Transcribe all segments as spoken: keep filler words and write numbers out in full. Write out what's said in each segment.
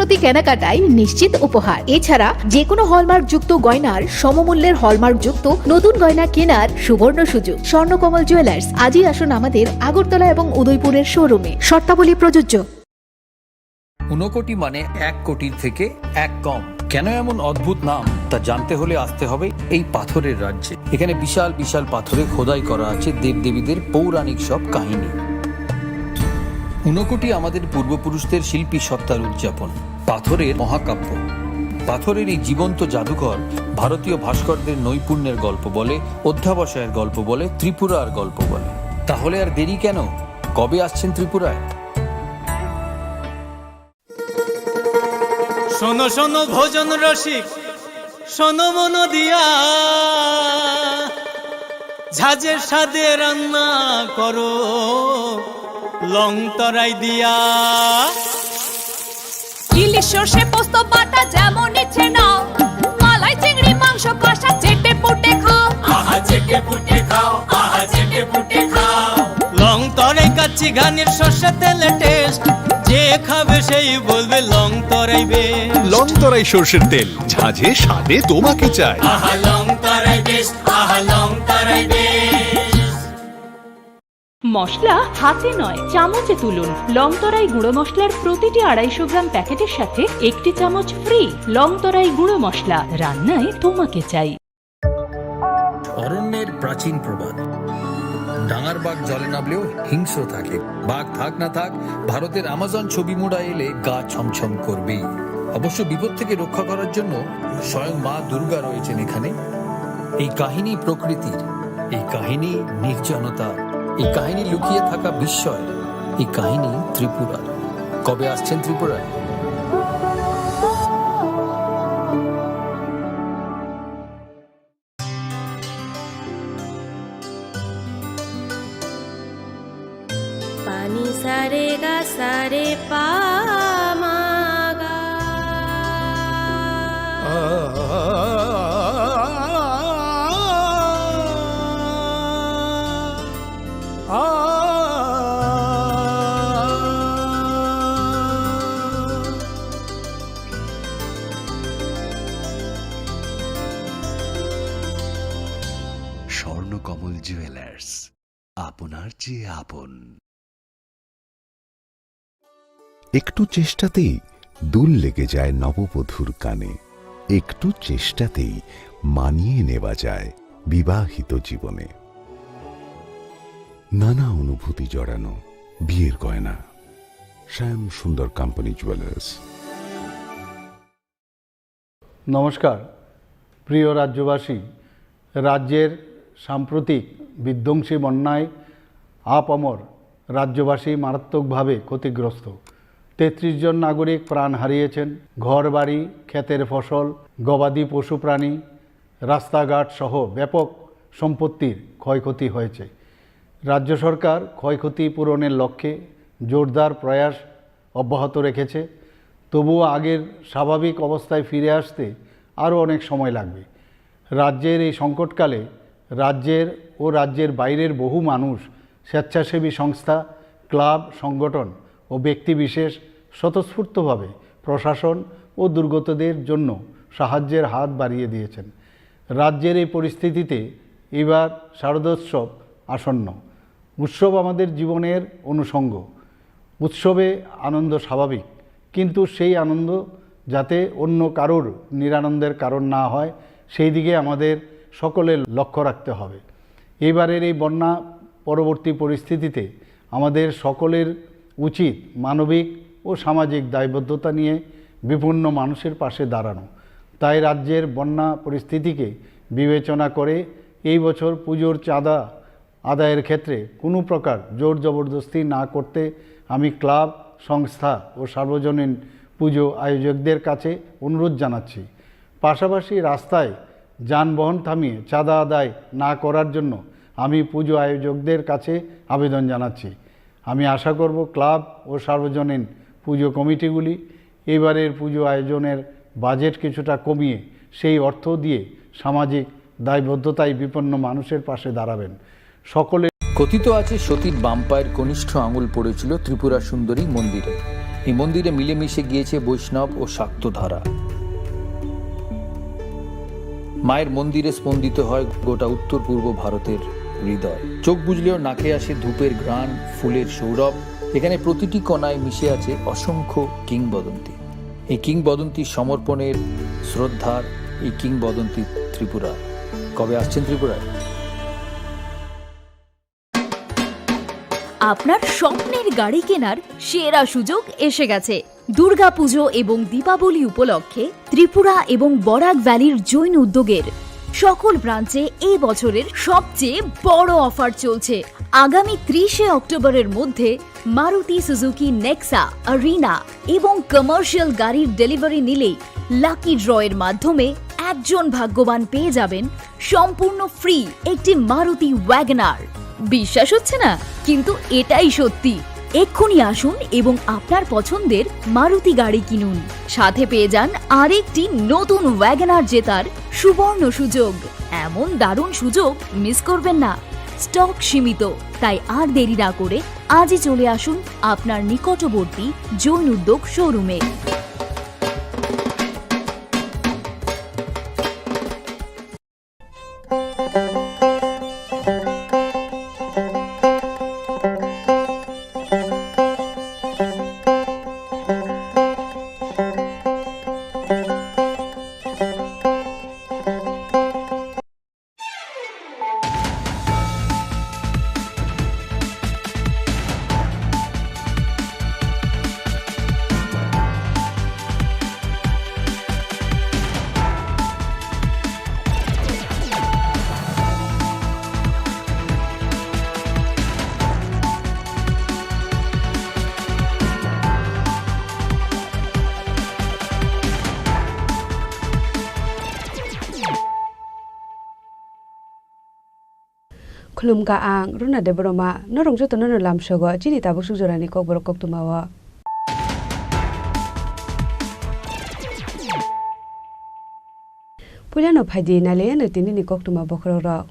প্রতি কেনাকাটায় নিশ্চিত উপহার। এছাড়া যে কোনো হলমার্ক যুক্ত গয়নার সমমূল্যের হলমার্ক যুক্ত নতুন গয়না কেনার সুবর্ণ সুযোগ। স্বর্ণকমল জুয়েলার্স, আজই আসুন আমাদের আগরতলা এবং উদয়পুরের শোরুমে। শর্তাবলী প্রযোজ্য। ঊনকোটি মানে এক কোটির থেকে এক কম। কেন এমন অদ্ভুত নাম, তা জানতে হলে আসতে হবে এই পাথরের রাজ্যে। এখানে বিশাল বিশাল পাথরে খোদাই করা আছে দেবদেবীদের পৌরাণিক সব কাহিনী। ঊনকোটি আমাদের পূর্বপুরুষদের শিল্পী সত্তার উদযাপন। পাথরের মহাকাব্য। পাথরের এই জীবন্ত জাদুঘর ভারতীয় ভাস্করদের নৈপুণ্যের গল্প বলে, অধ্যাবসায়ের গল্প বলে, ত্রিপুরার গল্প বলে। তাহলে আর দেরি কেন? কবে আসছেন ত্রিপুরায়? শোনো শোনো ভোজন রসিক, শোনো মন দিয়া, ঝাঁঝে স্বাদে রান্না করো লং তরাই দিয়া। ইলিশ সর্ষে পোস্ত বাটা যেমন ইচ্ছে নাও, মালাই চিংড়ি মাংস কষা চেটে পুটে খাও। আহা চেটে পুটে খাও, আহা চেটে পুটে খাও। লং তরাই কাচ্চি ঘানির সর্ষে তেলে টেস্ট, যে খাবে সেই বলবে লং তরাই বেশ। লং তরাই সর্ষের তেল, ঝাঁঝে স্বাদে তোমাকে চাই। আহা লং তরাই বেশ, আহা লং তরাই বেশ। মশলা হাতে নয়, চামচে তুলুন। লং তরাই গুঁড়ো মশলার প্রতিটি আড়াইশো গ্রাম প্যাকেটের সাথে একটি চামচ ফ্রি। লং তরাই গুঁড়ো মশলা, রান্নায় তোমাকে চাই। অরণ্যের প্রাচীন প্রবাদ, ডাঙার বাঘ জলে নামলেও হিংস্র থাকে। বাঘ থাক না থাক, ভারতের আমাজন ছবি মুড়া এলে গা ছমছম করবেই। অবশ্য বিপদ থেকে রক্ষা করার জন্য স্বয়ং মা দুর্গা রয়েছেন এখানে। এই কাহিনী প্রকৃতির, এই কাহিনী নির্জনতা, এই কাহিনী লুকিয়ে থাকা বিস্ময়, এই কাহিনী ত্রিপুরার। কবে আসছেন ত্রিপুরায়? Pani sare ga sare pa ma ga. Swarnakamal jewellers, আপনার চেয়ে আপন। একটু চেষ্টাতেই দুল লেগে যায় নববধূর কানে, একটু চেষ্টাতেই মানিয়ে নেওয়া যায় বিবাহিত জীবনে। নানা অনুভূতি জড়ানো বিয়ের গয়না। শ্যাম সুন্দর কোম্পানি জুয়েলার্স। নমস্কার, প্রিয় রাজ্যবাসী। রাজ্যের সাম্প্রতিক বিধ্বংসী বন্যায় আপামর রাজ্যবাসী মারাত্মকভাবে ক্ষতিগ্রস্ত। তেত্রিশ জন নাগরিক প্রাণ হারিয়েছেন। ঘরবাড়ি, ক্ষেতের ফসল, গবাদি পশুপ্রাণী, রাস্তাঘাট সহ ব্যাপক সম্পত্তির ক্ষয়ক্ষতি হয়েছে। রাজ্য সরকার ক্ষয়ক্ষতি পূরণের লক্ষ্যে জোরদার প্রয়াস অব্যাহত রেখেছে। তবুও আগের স্বাভাবিক অবস্থায় ফিরে আসতে আরও অনেক সময় লাগবে। রাজ্যের এই সংকটকালে রাজ্যের ও রাজ্যের বাইরের বহু মানুষ, স্বেচ্ছাসেবী সংস্থা, ক্লাব, সংগঠন ও ব্যক্তিবিশেষ স্বতঃস্ফূর্তভাবে প্রশাসন ও দুর্গতদের জন্য সাহায্যের হাত বাড়িয়ে দিয়েছেন। রাজ্যের এই পরিস্থিতিতে এবার শারদোৎসব আসন্ন। উৎসব আমাদের জীবনের অনুষঙ্গ। উৎসবে আনন্দ স্বাভাবিক, কিন্তু সেই আনন্দ যাতে অন্য কারোর নিরানন্দের কারণ না হয়, সেই দিকে আমাদের সকলের লক্ষ্য রাখতে হবে। এবারের এই বন্যা পরবর্তী পরিস্থিতিতে আমাদের সকলের উচিত মানবিক ও সামাজিক দায়বদ্ধতা নিয়ে বিপন্ন মানুষের পাশে দাঁড়ানো। তাই রাজ্যের বন্যা পরিস্থিতিকে বিবেচনা করে এই বছর পুজোর চাঁদা আদায়ের ক্ষেত্রে কোনো প্রকার জোর জবরদস্তি না করতে আমি ক্লাব, সংস্থা ও সার্বজনীন পুজো আয়োজকদের কাছে অনুরোধ জানাচ্ছি। পাশাপাশি রাস্তায় যানবাহন থামিয়ে চাঁদা আদায় না করার জন্য আমি পুজো আয়োজকদের কাছে আবেদন জানাচ্ছি। আমি আশা করব ক্লাব ও সার্বজনীন পুজো কমিটিগুলি এবারের পুজো আয়োজনের বাজেট কিছুটা কমিয়ে সেই অর্থ দিয়ে সামাজিক দায়বদ্ধতায় বিপন্ন মানুষের পাশে দাঁড়াবেন। সকলে। কথিত আছে, সতীর বাম পায়ের কনিষ্ঠ আঙুল পড়েছিল ত্রিপুরা সুন্দরী মন্দিরে। এই মন্দিরে মিলেমিশে গিয়েছে বৈষ্ণব ও শাক্ত ধারা। মায়ের মন্দিরে স্পন্দিত হয় গোটা উত্তর পূর্ব ভারতের হৃদয়। চোখ বুজলেও নাকে আসে ধূপের ঘ্রাণ, ফুলের সৌরভ। এখানে প্রতিটি কণায় মিশে আছে অসংখ্য কিংবদন্তি। এই কিংবদন্তি সমর্পণের, শ্রদ্ধার, এই কিংবদন্তি ত্রিপুরা। কবে আসছেন ত্রিপুরায়? আপনার স্বপ্নের গাড়ি কেনার সেরা সুযোগ এসে গেছে। দুর্গাপুজো এবং দীপাবলি উপলক্ষে ত্রিপুরা এবং বরাক ভ্যালির জৈন উদ্যোগের সকল ব্রাঞ্চে এই বছরের সবচেয়ে বড় অফার চলছে। আগামী ত্রিশে অক্টোবরের মধ্যে মারুতি সুজুকি নেক্সা, আরিনা এবং কমার্শিয়াল গাড়ির ডেলিভারি নিলেই লাকি ড্রয়ের মাধ্যমে একজন ভাগ্যবান পেয়ে যাবেন সম্পূর্ণ ফ্রি একটি মারুতি ওয়াগনার। বিশ্বাস হচ্ছে না, কিন্তু এটাই সত্যি। এক্ষুনি আসুন এবং আপনার পছন্দের মারুতি গাড়ি কিনুন। সাথে পেয়ে যান আরেকটি নতুন ওয়াগনার জেতার সুবর্ণ সুযোগ। এমন দারুণ সুযোগ মিস করবেন না। স্টক সীমিত, তাই আর দেরি না করে আজই চলে আসুন আপনার নিকটবর্তী জৈন উদ্যোগ শোরুমে। Khulumkha ang Runa Debbarma, norok jotono no lamsogo chini tabuk suk jorani kokborok koktwmao. Puilano phaidi nailaiano tinini koktwma bokhorokrok.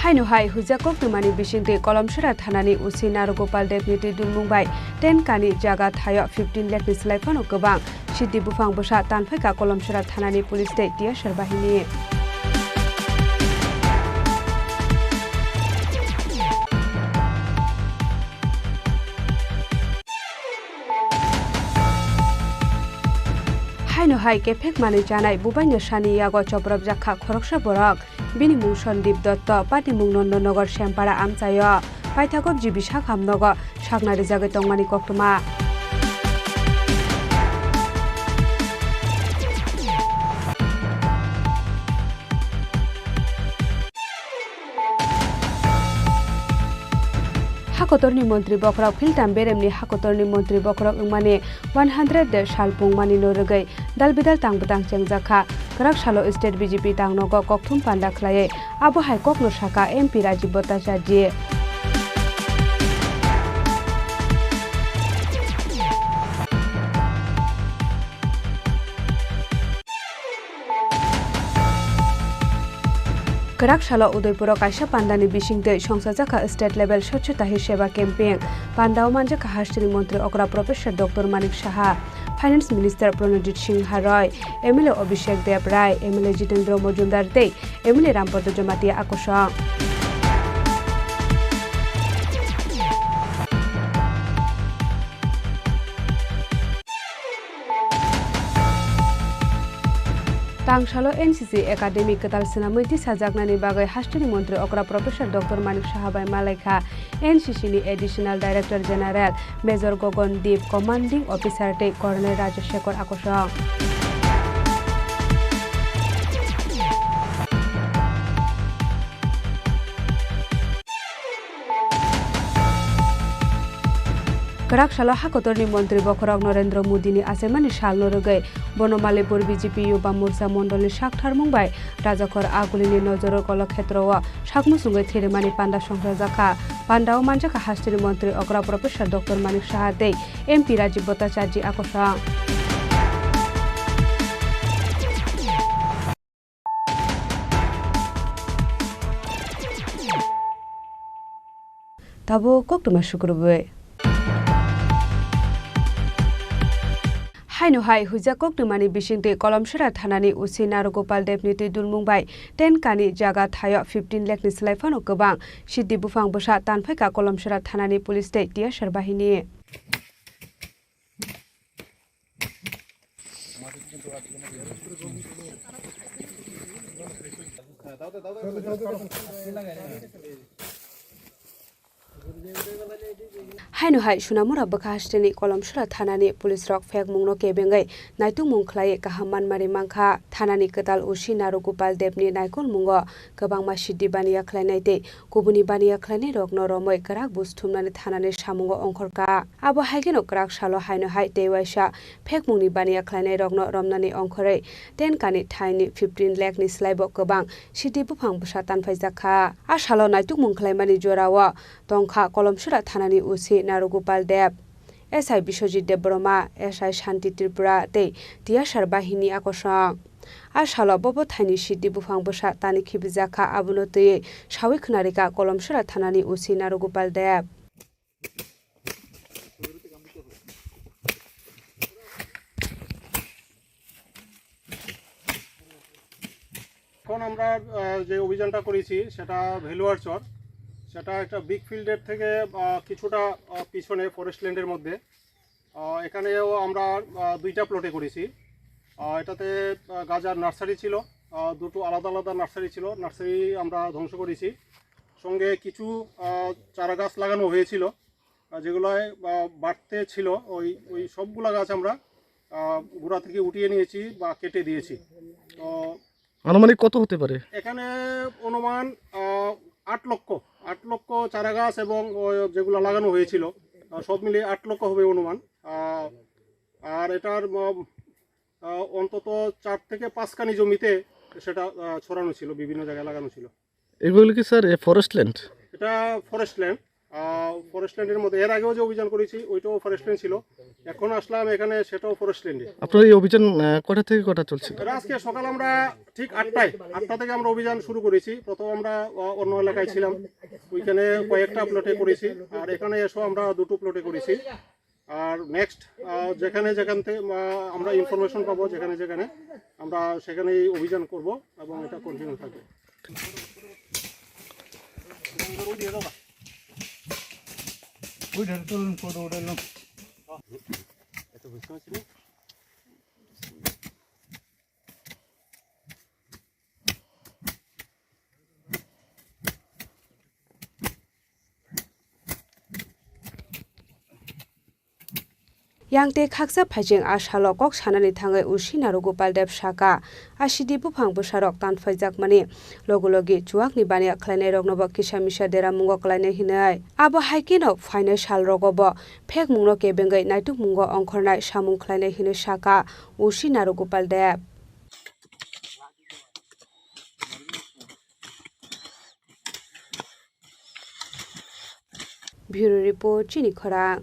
Haino hai huijak koktwmani bisingtwi Kolomsora thanani O C Narogopal Debni twi dulmung bai ten kani jaga thaio fifteen lakh ni slai phano kwbang. Sidi buphang bwsa tanphaikha Kolomsora thanani police tei T S R bahini. Haino hai kephek manwi chanai bubaino sani yago chopropjak kha khoroksa borok. Bini mung Sandip Dotto, patimung Nondonogor Sempara amchaio. Paithago G B Sakham nogo sakna rijagwi tongmani koktwma. Hakotorni montri bokhorok philtam beremni hakotorni montri bokhorok wngmani one hundred de salpung manino rwgwi dalbidal tangbwtang chengjakha. Kwrak salo state B J P tangnogo kokthum panda khlaiwi abo hai kokno sakha M P Rajiv Bhattacharjee. Kwrak salo Udaipuro kaisa pandani bisingtwi songchajakha state level Swachhata Hi Seva campaign. Pandao manjakha hasteni montri okra Professor Doctor Manik Saha, Finance Minister Pranojit Singha Roy, M L A Abhishek Deb Rai, M L A Jitendra Majumdar tei M L A Rampada Jamatia akosong. Tangsalo N C C Academy kwtal swnamwi tisajaknani bagwi hasteni montri okra Professor Doctor Manik Saha bai malaikha N C C ni Additional Director General Major Gogon Deep, Commanding Officer tei Colonel Raja Shekhar akosong. Kwrak salo hakotorni montri bokhorok Narendra Modini achaimani salno rwgwi Bonomalipur B J P Yuba Morcha mondolni saktharmung bai Rajakhor Agulini Nojoro Kolokhetroo sakmuchungwi thwirimani panda songchajakha. Pandao manjakha hasteni montri okra Professor Doctor Manik Saha tei M P Rajiv Bhattacharjee akosong. Tabuk koktwma sukrubwi. Haino hai huijak koktwmani bisingtwi Kolomsora thanani O C Narogopal Debni twi dulmung bai ten kani jaga thaio fifteen lakh ni slai phano kwbang siddhi buphang bwsa tanphaikha Kolomsora thanani police tei T S R bahini. Haino hai Sonamura bwkha hasteni Kolomsora thanani police rok phekmungno kebengwi naitungmung khlaiwi kaham manmari mankha. Thanani kwtal O C Narogopal Debni naikolmungo kwbangma siddhi baniya khlainai tei kubuni baniya khlainairokno romwi kwrak buj thumnani thanani samungo ongkhorkha. Abo hai kheno kwrak salo haino hai tei waisa phekmungni baniya khlainairokno romnani ongkhorwi ten kani thaini fifteen lakh ni slaibo kwbang siddhi buphang bwsa tanphaijak kha. A salo naitukmung khlaimani jorao tongkha Kolomsora thanani O C Narogopal Deb, S I Biswajit Debbarma, S I Shanti Tripura tei T S R bahini akosong. A salo bobo thaini siddhi buphang bwsa tani khibijak kha, abono twiwi sawi khwnarikha Kolomsora thanani O C Narogopal Deb. এখন আমরা আহ, যে অভিযানটা করেছি সেটা ভেলুয়ার চর, সেটা একটা ব্রিক ফিল্ডের থেকে আহ, কিছুটা আহ, পিছনে ফরেস্ট ল্যান্ডের মধ্যে। আহ, এখানেও আমরা আহ, দুইটা প্লটে করেছি। আহ, এটাতে আহ, গাজার নার্সারি ছিল, আহ, দুটো আলাদা আলাদা নার্সারি ছিল, নার্সারি আমরা ধ্বংস করেছি। সঙ্গে কিছু আহ, চারা গাছ লাগানো হয়েছিল, আহ, যেগুলো আহ, বাড়তে ছিল, ওই ওই সবগুলা গাছ আমরা আহ, গোড়া থেকে উঠিয়ে নিয়েছি বা কেটে দিয়েছি। তো আনুমানিক কত হতে পারে? এখানে অনুমান আহ, আট লক্ষ, আট লক্ষ চারা গাছ এবং ওই যেগুলো লাগানো হয়েছিল, আহ, সব মিলিয়ে আট লক্ষ হবে অনুমান। আহ, আর এটার উম, আহ, অন্তত চার থেকে পাঁচ কানি জমিতে সেটা আহ, ছড়ানো ছিল, বিভিন্ন জায়গায় লাগানো ছিল। এগুলো কি স্যার এ ফরেস্ট ল্যান্ড? এটা ফরেস্ট ল্যান্ড। ফরেস্ট ল্যান্ডের মধ্যে এর আগেও যে অভিযান করেছি, ওইটাও ফরেস্ট ল্যান্ড ছিল। এখন আসলাম এখানে, সেটাও ফরেস্ট ল্যান্ডে। আপনার এই অভিযান আহ, কটা থেকে কটা চলছিল? এটা আজকে সকাল আমরা ঠিক আটটায়, আটটা থেকে আমরা অভিযান শুরু করেছি। প্রথম আমরা আহ, অন্য এলাকায় ছিলাম, ওইখানে কয়েকটা প্লটে করেছি। আর এখানে এসেও আমরা দুটো প্লটে করেছি। আর নেক্সট যেখানে যেখান থেকে আহ, আমরা ইনফরমেশন পাবো, যেখানে যেখানে আমরা সেখানেই অভিযান করব এবং এটা কন্টিনিউ থাকবে। Yang tei khaksa phaijeng a salo kok sanani thangwi O C Narogopal Deb sakha, a siddhi buphang bwsarok tanphaijakmani logi logi chuakni baniya khlainairoknobo kisa misa deramungo klainai hinwi. Abo hai kheno phainai salrogobo phekmungno kebengwi naitukmungo ongkhornai samung khlainai hinwi sakha O C Narogopal Deb. Bureau Report, Chini Khorang.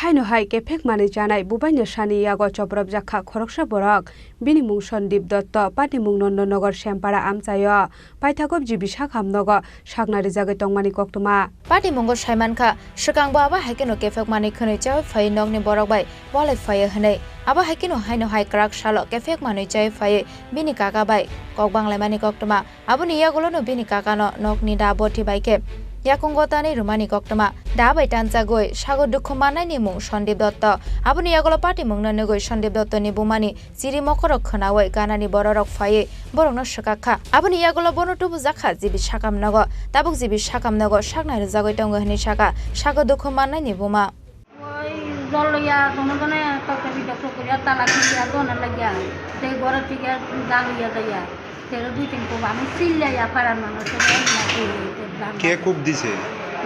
Haino hai kephek manwi chanai bubaini sani yago chopropjak kha khoroksa borok. Bini mung Sandip Dotto, party mung Nondonogor Sempara amchaio. Paithago G B Sakham nogo sakna rijagwi tongmani koktwma. Party mungo saimankha, swkangbo abo hai kheno kephek manwi khwnwi chawi phaiwi nokni borok bai walai phaiwi hwnwi. Abo hai kheno haino hai kwrak salo kephek manwi chawi phaiwi bini kaka bai kok banglaimani koktwma. Aboni yagulono bini kakano nokni da bothi bai khe yakungo tanwi rwmani koktwma. Da bai tanchagwi sago dukhu mannaini mung Sandip Dotto. Aboni yagulo party mungno nugwi Sandip Dottoni bumani chiri mokorok khwnawi ganani bororok phaiwi borokno swkak kha. Aboni yagulo bono tubujak kha G B Sakham nogo. Tabuk G B Sakham nogo saknai rwjagwi tongo hwnwi sakha sago dukhu mannaini buma. Oi, jol loiya, dono jone tokta bidok tokta tala kiya dona lagya. Tei goro tiga jal loiya jaya. Tero dui tin kobo ami silla ya paran mano, tero na tei tei dan. কে কোপ দিছে?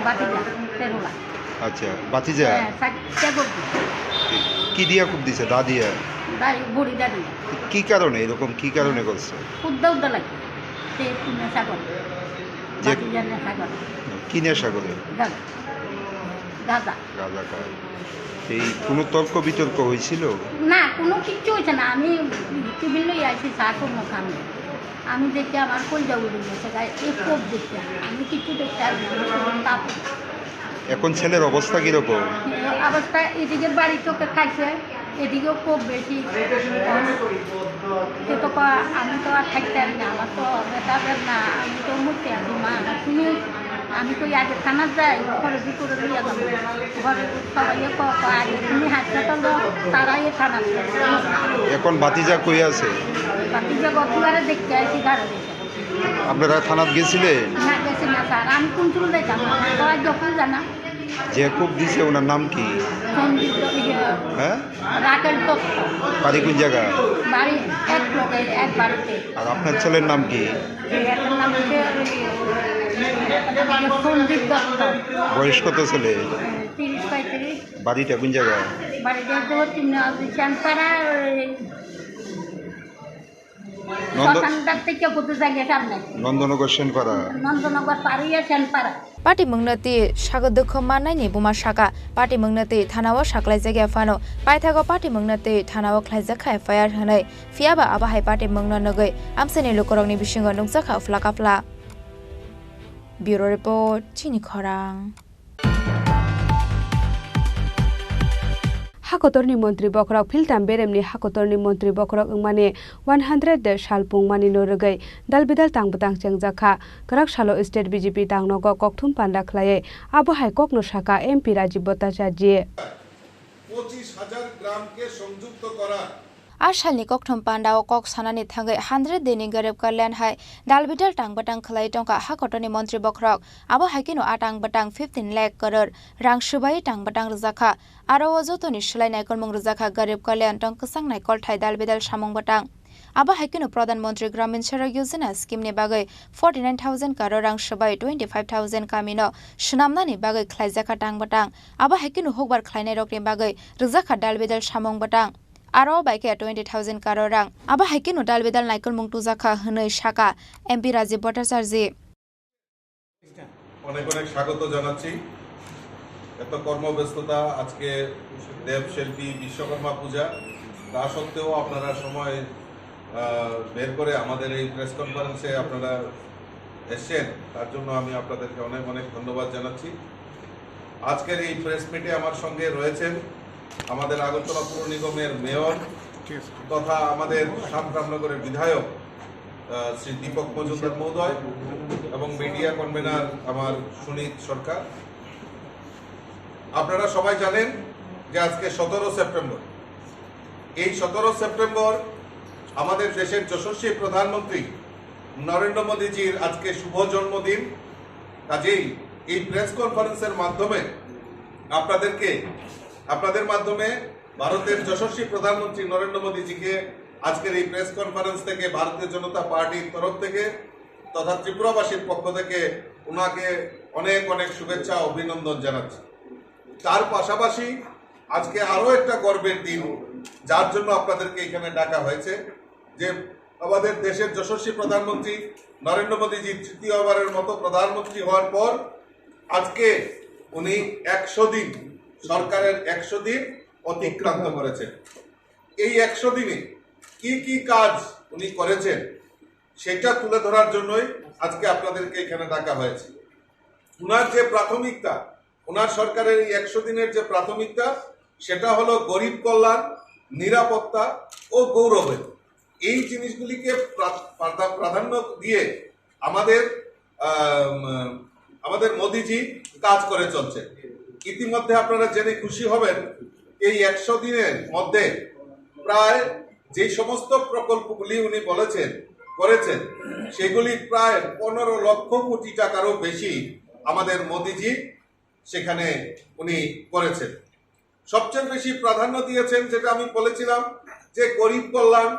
Batija, Terola. আচ্ছা, ভাতিজা? হ্যাঁ, সাত, কে কোপ দিছে? কি দিয়া কোপ দিছে? দা দিয়া? দাড়ি, বড়ি দাড়ি। কি কারণে এরকম, কি কারণে করছে? উদ্দা উদ্দা লাগে। তে নেশা করে। যে বাতিজা নেশা করে। কি নেশা করে? গাঁজা। গাঁজা। গাঁজা খায়। এই কোনো তর্ক বিতর্ক হয়েছিল? না, কোনো কিচ্ছু হয়েছে না। আমি টিফিন লই আইছি, চা করবো খাবো। আমি দেখি আমার কলজা উড়ে গেছে, গায়ে এই কোপ দেখে আমি কিচ্ছু দেখতে পারি না, আমার শরীর কাঁপে। এখন ছেলের অবস্থা কিরকম? অবস্থা এদিকে বাড়ি চোখে খাইছে, এদিকেও কোপ বেশি। সে তো ক-, আমি তো আর থাকতে পারি না, আমার তো ব্যথা বেদনা, আমি তো মরতে আছি মা। তুমি, আমি তো আগে থানা যাই, ঘরে ভিতরে লইয়া যাবো। ঘরে সবাই ক-, ক-, আগে তুমি হাসপাতাল যাও, তারাই থানা। এখন ভাতিজা কই আছে? ভাতিজা গতবারে দেখতে আইছি ঘরে। আপনারা থানাত গেছিলেন? না, গেছি না স্যার, আমি কোন চুল যাইতাম না, তো আর যখন জানা। যে কোপ দিছে ওনার নাম কি? সন্দীপ দ-, ইয়ে, হ্যাঁ? রাকেশ দত্ত। বাড়ি কোন জায়গা? বাড়ি এক লোকে, এক বাড়িতে। আর আপনার ছেলের নাম কি? ছেলের নাম হচ্ছে ওই সন্দীপ দত্ত। বয়স কত ছেলে? তিরিশ পঁয়ত্রিশ। বাড়িটা কোন জায়গা? বাড়িটা হচ্ছে ওই তিন, শ্যামপাড়া, ওই নন্দ-, শ্মশানঘাট থেকে কত জায়গা সামনে। নন্দনগর সেনপাড়া। নন্দনগর পার হইয়া শ্যামপাড়া। Patimungno twi sago dukhu mannaini buma saka, patimungno twi thanao saklaijak ya phano, paithago patimungno twi thanao khlaijak kha F I R hwnwi, phiyaba abo hai patimungno nugwi amchaini lukurokni bisingo nukjak kha phla kaphla. Bureau Report, Chini Khorang. Hakotorni montri bokhorok philtam beremni hakotorni montri bokhorok wngmani one hundred de sal pungmani no rwgwi dalbidal tangbwtang chengjak kha. Kwrak salo state B J P tangnogo kokthum panda khlaiwi abo hai kokno sakha M P Rajiv Bhattacharjee. পঁচিশ হাজার গ্রামকে সংযুক্ত করা। A salni kokthum pandao kok sanani thangwi hundred dini Garib Kalyan hai dalbidal tangbwtang khlai tongkha hakotorni montri bokhorok. Abo hai kheno a tangbwtang fifteen lakh crore rang swbai tangbwtang rwjakha. Aro o jotoni swlai naikolmung rwjakha Garib Kalyan tong kwchang naikolthai dalbidal samung bwtang. Abo hai kheno Pradhan Mantri Gramin Sadak Yojana scheme ni bagwi forty nine thousand crore rang swbai twenty five thousand kamino swnamnani bagwi khlaijakha tangbwtang. Abo hai kheno hukbar khlainairokni bagwi rwjakha dalbidal samung bwtang. Aro bai khe twenty thousand crore rang. Abo hai kheno dalbidal naikolmung tujakha hwnwi sakha M P Rajiv Bhattacharjee. অনেক অনেক স্বাগত জানাচ্ছি। এত কর্মব্যস্ততা, আজকে দেব শিল্পী বিশ্বকর্মা পূজা, তা সত্ত্বেও আপনারা সময়, আহ, বের করে আমাদের এই প্রেস কনফারেন্সে আপনারা এসছেন, তার জন্য আমি আপনাদেরকে অনেক অনেক ধন্যবাদ জানাচ্ছি। আজকের এই প্রেস মিটে আমার সঙ্গে রয়েছেন আমাদের আগরতলা পৌর নিগমের মেয়র তথা আমাদের সাত রামনগরের বিধায়ক, আহ, শ্রী দীপক মজুমদার মহোদয় এবং মিডিয়া কনভেনার আমার সুনীত সরকার। আপনারা সবাই জানেন যে আজকে সতেরো সেপ্টেম্বর, এই সতেরো সেপ্টেম্বর আমাদের দেশের যশস্বী প্রধানমন্ত্রী নরেন্দ্র মোদীজির আজকে শুভ জন্মদিন। কাজেই এই প্রেস কনফারেন্সের মাধ্যমে আপনাদেরকে, আপনাদের মাধ্যমে ভারতের যশস্বী প্রধানমন্ত্রী নরেন্দ্র মোদীজিকে আজকের এই প্রেস কনফারেন্স থেকে ভারতীয় জনতা পার্টির তরফ থেকে তথা ত্রিপুরাবাসীর পক্ষ থেকে ওনাকে অনেক অনেক শুভেচ্ছা, অভিনন্দন জানাচ্ছি। তার পাশাপাশি আজকে আরো একটা গর্বের দিন, যার জন্য আপনাদেরকে এখানে ডাকা হয়েছে, যে আমাদের দেশের যশস্বী প্রধানমন্ত্রী নরেন্দ্র মোদীজি তৃতীয়বারের মতো প্রধানমন্ত্রী হওয়ার পর আজকে উনি একশো দিন, সরকারের একশো দিন অতিক্রান্ত করেছেন। এই একশো দিনে কি কি কাজ উনি করেছেন, সেটা তুলে ধরার জন্যই আজকে আপনাদেরকে এখানে ডাকা হয়েছে। ওনার যে প্রাথমিকতা, ওনার সরকারের এই একশো দিনের যে প্রাথমিকতা, সেটা হলো গরিব কল্যাণ, নিরাপত্তা ও গৌরবে। এই জিনিসগুলিকে প্রা-, প্রাধা-, প্রাধান্য দিয়ে আমাদের, আম, আমাদের মোদিজি কাজ করে চলছে। ইতিমধ্যে আপনারা জেনে খুশি হবেন, এই একশো দিনের মধ্যে প্রায় যে সমস্ত প্রকল্পগুলি উনি বলেছেন, করেছেন, সেগুলি প্রায় পনেরো লক্ষ কোটি টাকারও বেশি আমাদের মোদিজি সেখানে উনি করেছেন। সবচেয়ে বেশি প্রাধান্য দিয়েছেন, যেটা আমি বলেছিলাম, যে গরিব কল্যাণ,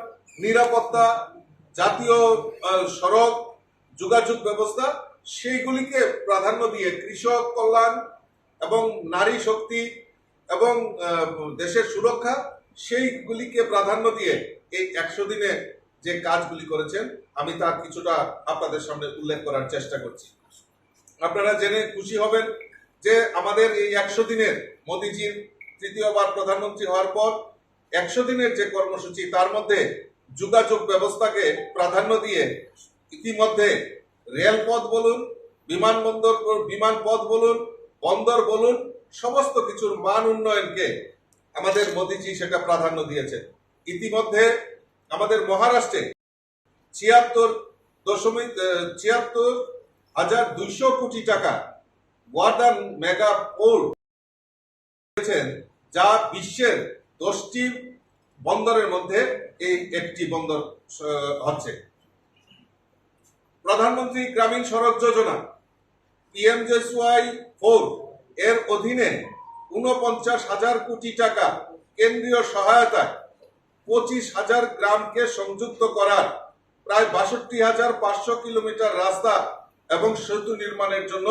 নিরাপত্তা, জাতীয়, আহ, সড়ক, যোগাযোগ ব্যবস্থা, সেইগুলিকে প্রাধান্য দিয়ে কৃষক কল্যাণ এবং নারী শক্তি এবং, আহ, দেশের সুরক্ষা, সেইগুলিকে প্রাধান্য দিয়ে এই একশো দিনে যে কাজগুলি করেছেন, আমি তার কিছুটা আপনাদের সামনে উল্লেখ করার চেষ্টা করছি। আপনারা জেনে খুশি হবেন যে আমাদের এই একশো দিনের মোদিজির তৃতীয়বার প্রধানমন্ত্রী হওয়ার পর একশো দিনের যে কর্মসূচি, তার মধ্যে যোগাযোগ ব্যবস্থাকে প্রাধান্য দিয়ে ইতিমধ্যে রেলপথ বলুন, বিমানবন্দর, বিমানপথ বলুন, বন্দর বলুন, সমস্ত কিছুর মান উন্নয়নকে আমাদের মোদিজি সেটা প্রাধান্য দিয়েছেন। ইতিমধ্যে আমাদের মহারাষ্ট্রে ছিয়াত্তর দশমিক, আহ, ছিয়াত্তর হাজার দুইশো কোটি টাকা ওয়াদান মেগা পোর্ট করেছেন, যা বিশ্বের দশটি বন্দরের মধ্যে এই একটি বন্দর, আহ, হচ্ছে। প্রধানমন্ত্রী গ্রামীণ সড়ক যোজনা, পিএমজেএসওয়াই ফোর, এর অধীনে ঊনপঞ্চাশ হাজার কোটি টাকা কেন্দ্রীয় সহায়তায় পঁচিশ হাজার গ্রামকে সংযুক্ত করার প্রায় বাষট্টি হাজার পাঁচশো কিলোমিটার রাস্তা এবং সেতু নির্মাণের জন্য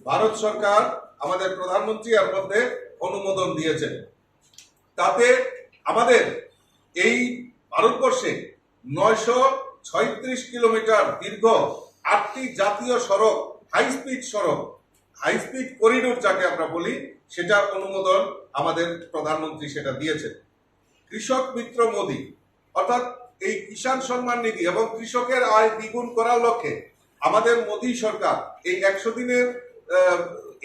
ভারত সরকার, আমাদের প্রধানমন্ত্রী এর মধ্যে অনুমোদন দিয়েছেন। তাতে আমাদের এই ভারতবর্ষে নয়শো ছয়ত্রিশ কিলোমিটার দীর্ঘ আটটি জাতীয় সড়ক, হাই স্পিড সড়ক, হাই স্পিড করিডোর যাকে আমরা বলি, সেটার অনুমোদন আমাদের প্রধানমন্ত্রী সেটা দিয়েছেন। কৃষক মিত্র মোদি, অর্থাৎ এই কিষাণ সম্মান নিধি এবং কৃষকের আয় দ্বিগুণ করার লক্ষ্যে আমাদের মোদি সরকার এই একশো দিনের, আহ,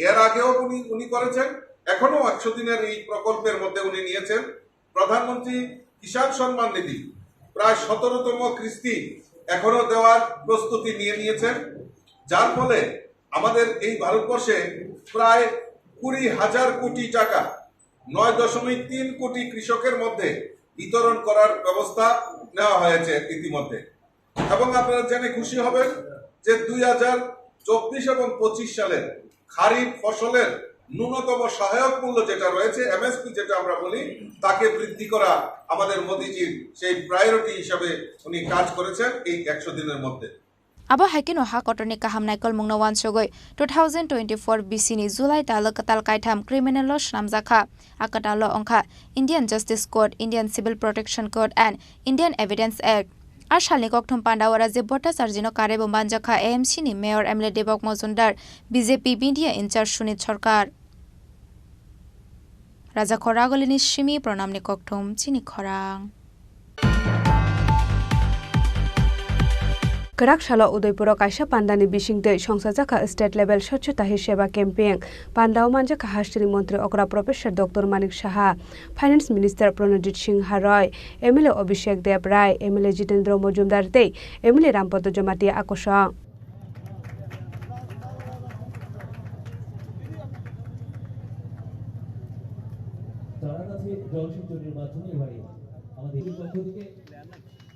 এর আগেও উনি, উনি করেছেন, এখনো একশো দিনের এই প্রকল্পের মধ্যে উনি নিয়েছেন। প্রধানমন্ত্রী কিষাণ সম্মান নিধি প্রায় সতেরোতম কিস্তি এখনো দেওয়ার প্রস্তুতি নিয়ে নিয়েছেন, যার ফলে আমাদের এই ভারতবর্ষে প্রায় কুড়ি হাজার কোটি টাকা নয় দশমিক তিন কোটি কৃষকের মধ্যে বিতরণ করার ব্যবস্থা নেওয়া হয়েছে ইতিমধ্যে। এবং আপনারা জেনে খুশি হবেন যে দুই হাজার চব্বিশ এবং পঁচিশ সালের খারিফ ফসলের ন্যূনতম সহায়ক মূল্য যেটা রয়েছে, এমএসপি যেটা আমরা বলি, তাকে বৃদ্ধি করা আমাদের মোদিজির সেই প্রায়োরিটি হিসাবে উনি কাজ করেছেন এই একশো দিনের মধ্যে। Abo hai kheno ha kotorni kaham naikolmungno uansugwi two thousand twenty-four B C ni July talo kwtal kaitham criminal law swnamjakha. A kwtal law wngkha Indian Justice Code, Indian Civil Protection Code and Indian Evidence Act. A salni kokthum pandao Rajiv Bhattacharjino karwi bo manjakha A M C ni mayor M L A Debak Majumdar, B J P media in charge Sunit Sarkar. Raja Khoragolini simi pranamni kokthum chini khorang. Kwrak salo Udaipuro kaisa pandani bisingtwi songchajakha state level Swachhata Hi Seva campaign. Pandao manjakha hasteni montri okra Professor Doctor Manik Saha, Finance Minister Pranojit Singha Roy, M L A Abhishek Deb Rai, M L A Jitendra Majumdar tei M L A Rampada Jamatia akosong. তারা কাছে জলসিঞ্চনের মাধ্যমে এবারে আমাদের পক্ষ থেকে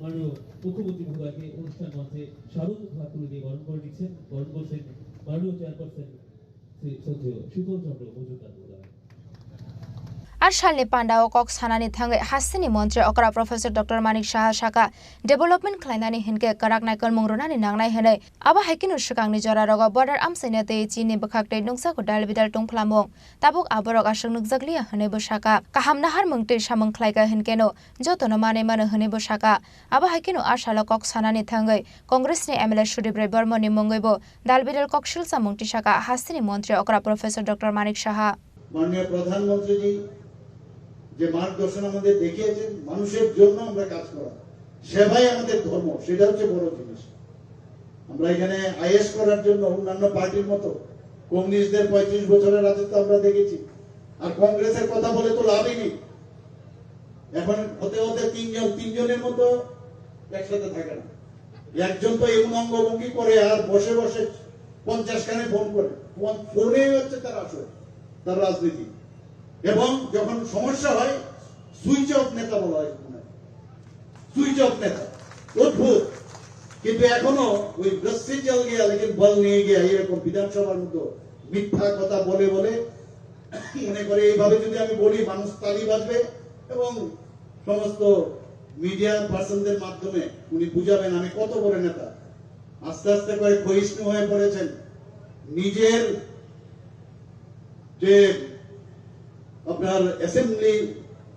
মাননীয় মুখ্যমন্ত্রী মহোদয়কে অনুষ্ঠান মঞ্চে স্বাগত উপহার তুলে দিয়ে বরণ করে নিচ্ছেন, বরণ করছেন মাননীয় চেয়ারপারসন শ্রী শ্রদ্ধেয় শীতল চন্দ্র মজুমদার মহোদয়। A salni pandao kok sanani thangwi hasteni montri okra Professor Doctor Manik Saha saka, development khlainani hinkhe kwrak naikolmung rwnani nangnai hwnwi. Abo hai kheno swkangni jorarogo border amchaina tei chini bwkhak tei nukjago dal bidal tongphlamung. Tabuk aborok aswk nukjakliya hwnwi bo saka. Kaham naharmung tei samung khlaika hinkheno jotono manwi mano hwnwi bo saka. Abo hai kheno a salo kok sanani thangwi Congress ni M L A Sudip Roy Bormoni mungwi bo dal bidal kok silchamung tisaka hasteni montri okra Professor Doctor Manik Saha. মাননীয় প্রধানমন্ত্রীজি যে মার্গদর্শন আমাদের দেখিয়েছেন, মানুষের জন্য আমরা কাজ করা, সেবাই আমাদের ধর্ম, সেটা হচ্ছে বড় জিনিস। আমরা এখানে আইএস করার জন্য অন্যান্য পার্টির মতো কমিউনিস্টদের পঁয়ত্রিশ বছরের রাজত্ব আমরা দেখেছি, আর কংগ্রেসের কথা বলে তো লাভই নেই। এখন হতে হতে তিনজন, তিনজনের মতো একসাথে থাকে না। একজন তো এমন অঙ্গভঙ্গি করে আর বসে বসে পঞ্চাশ খানে ফোন করে, ফোন, ফোনেই হচ্ছে তার আসল, তার রাজনীতি। এবং যখন সমস্যা হয়, সুইচ অফ নেতা বলা হয় ওনাকে। সুইচ অফ নেতা, অদ্ভুত। কিন্তু এখনো ওই রস্সি চল গিয়া লেকিন বল নিয়ে গিয়া এরকম বিধানসভার মতো মিথ্যা কথা বলে বলে মনে করে এইভাবে যদি আমি বলি মানুষ তালি বাজবে এবং সমস্ত মিডিয়া পার্সনদের মাধ্যমে উনি বুঝাবেন আমি কত বড় নেতা। আস্তে আস্তে করে ক্ষয়িষ্ণু হয়ে পড়েছেন। নিজের যে আপনার অ্যাসেম্বলি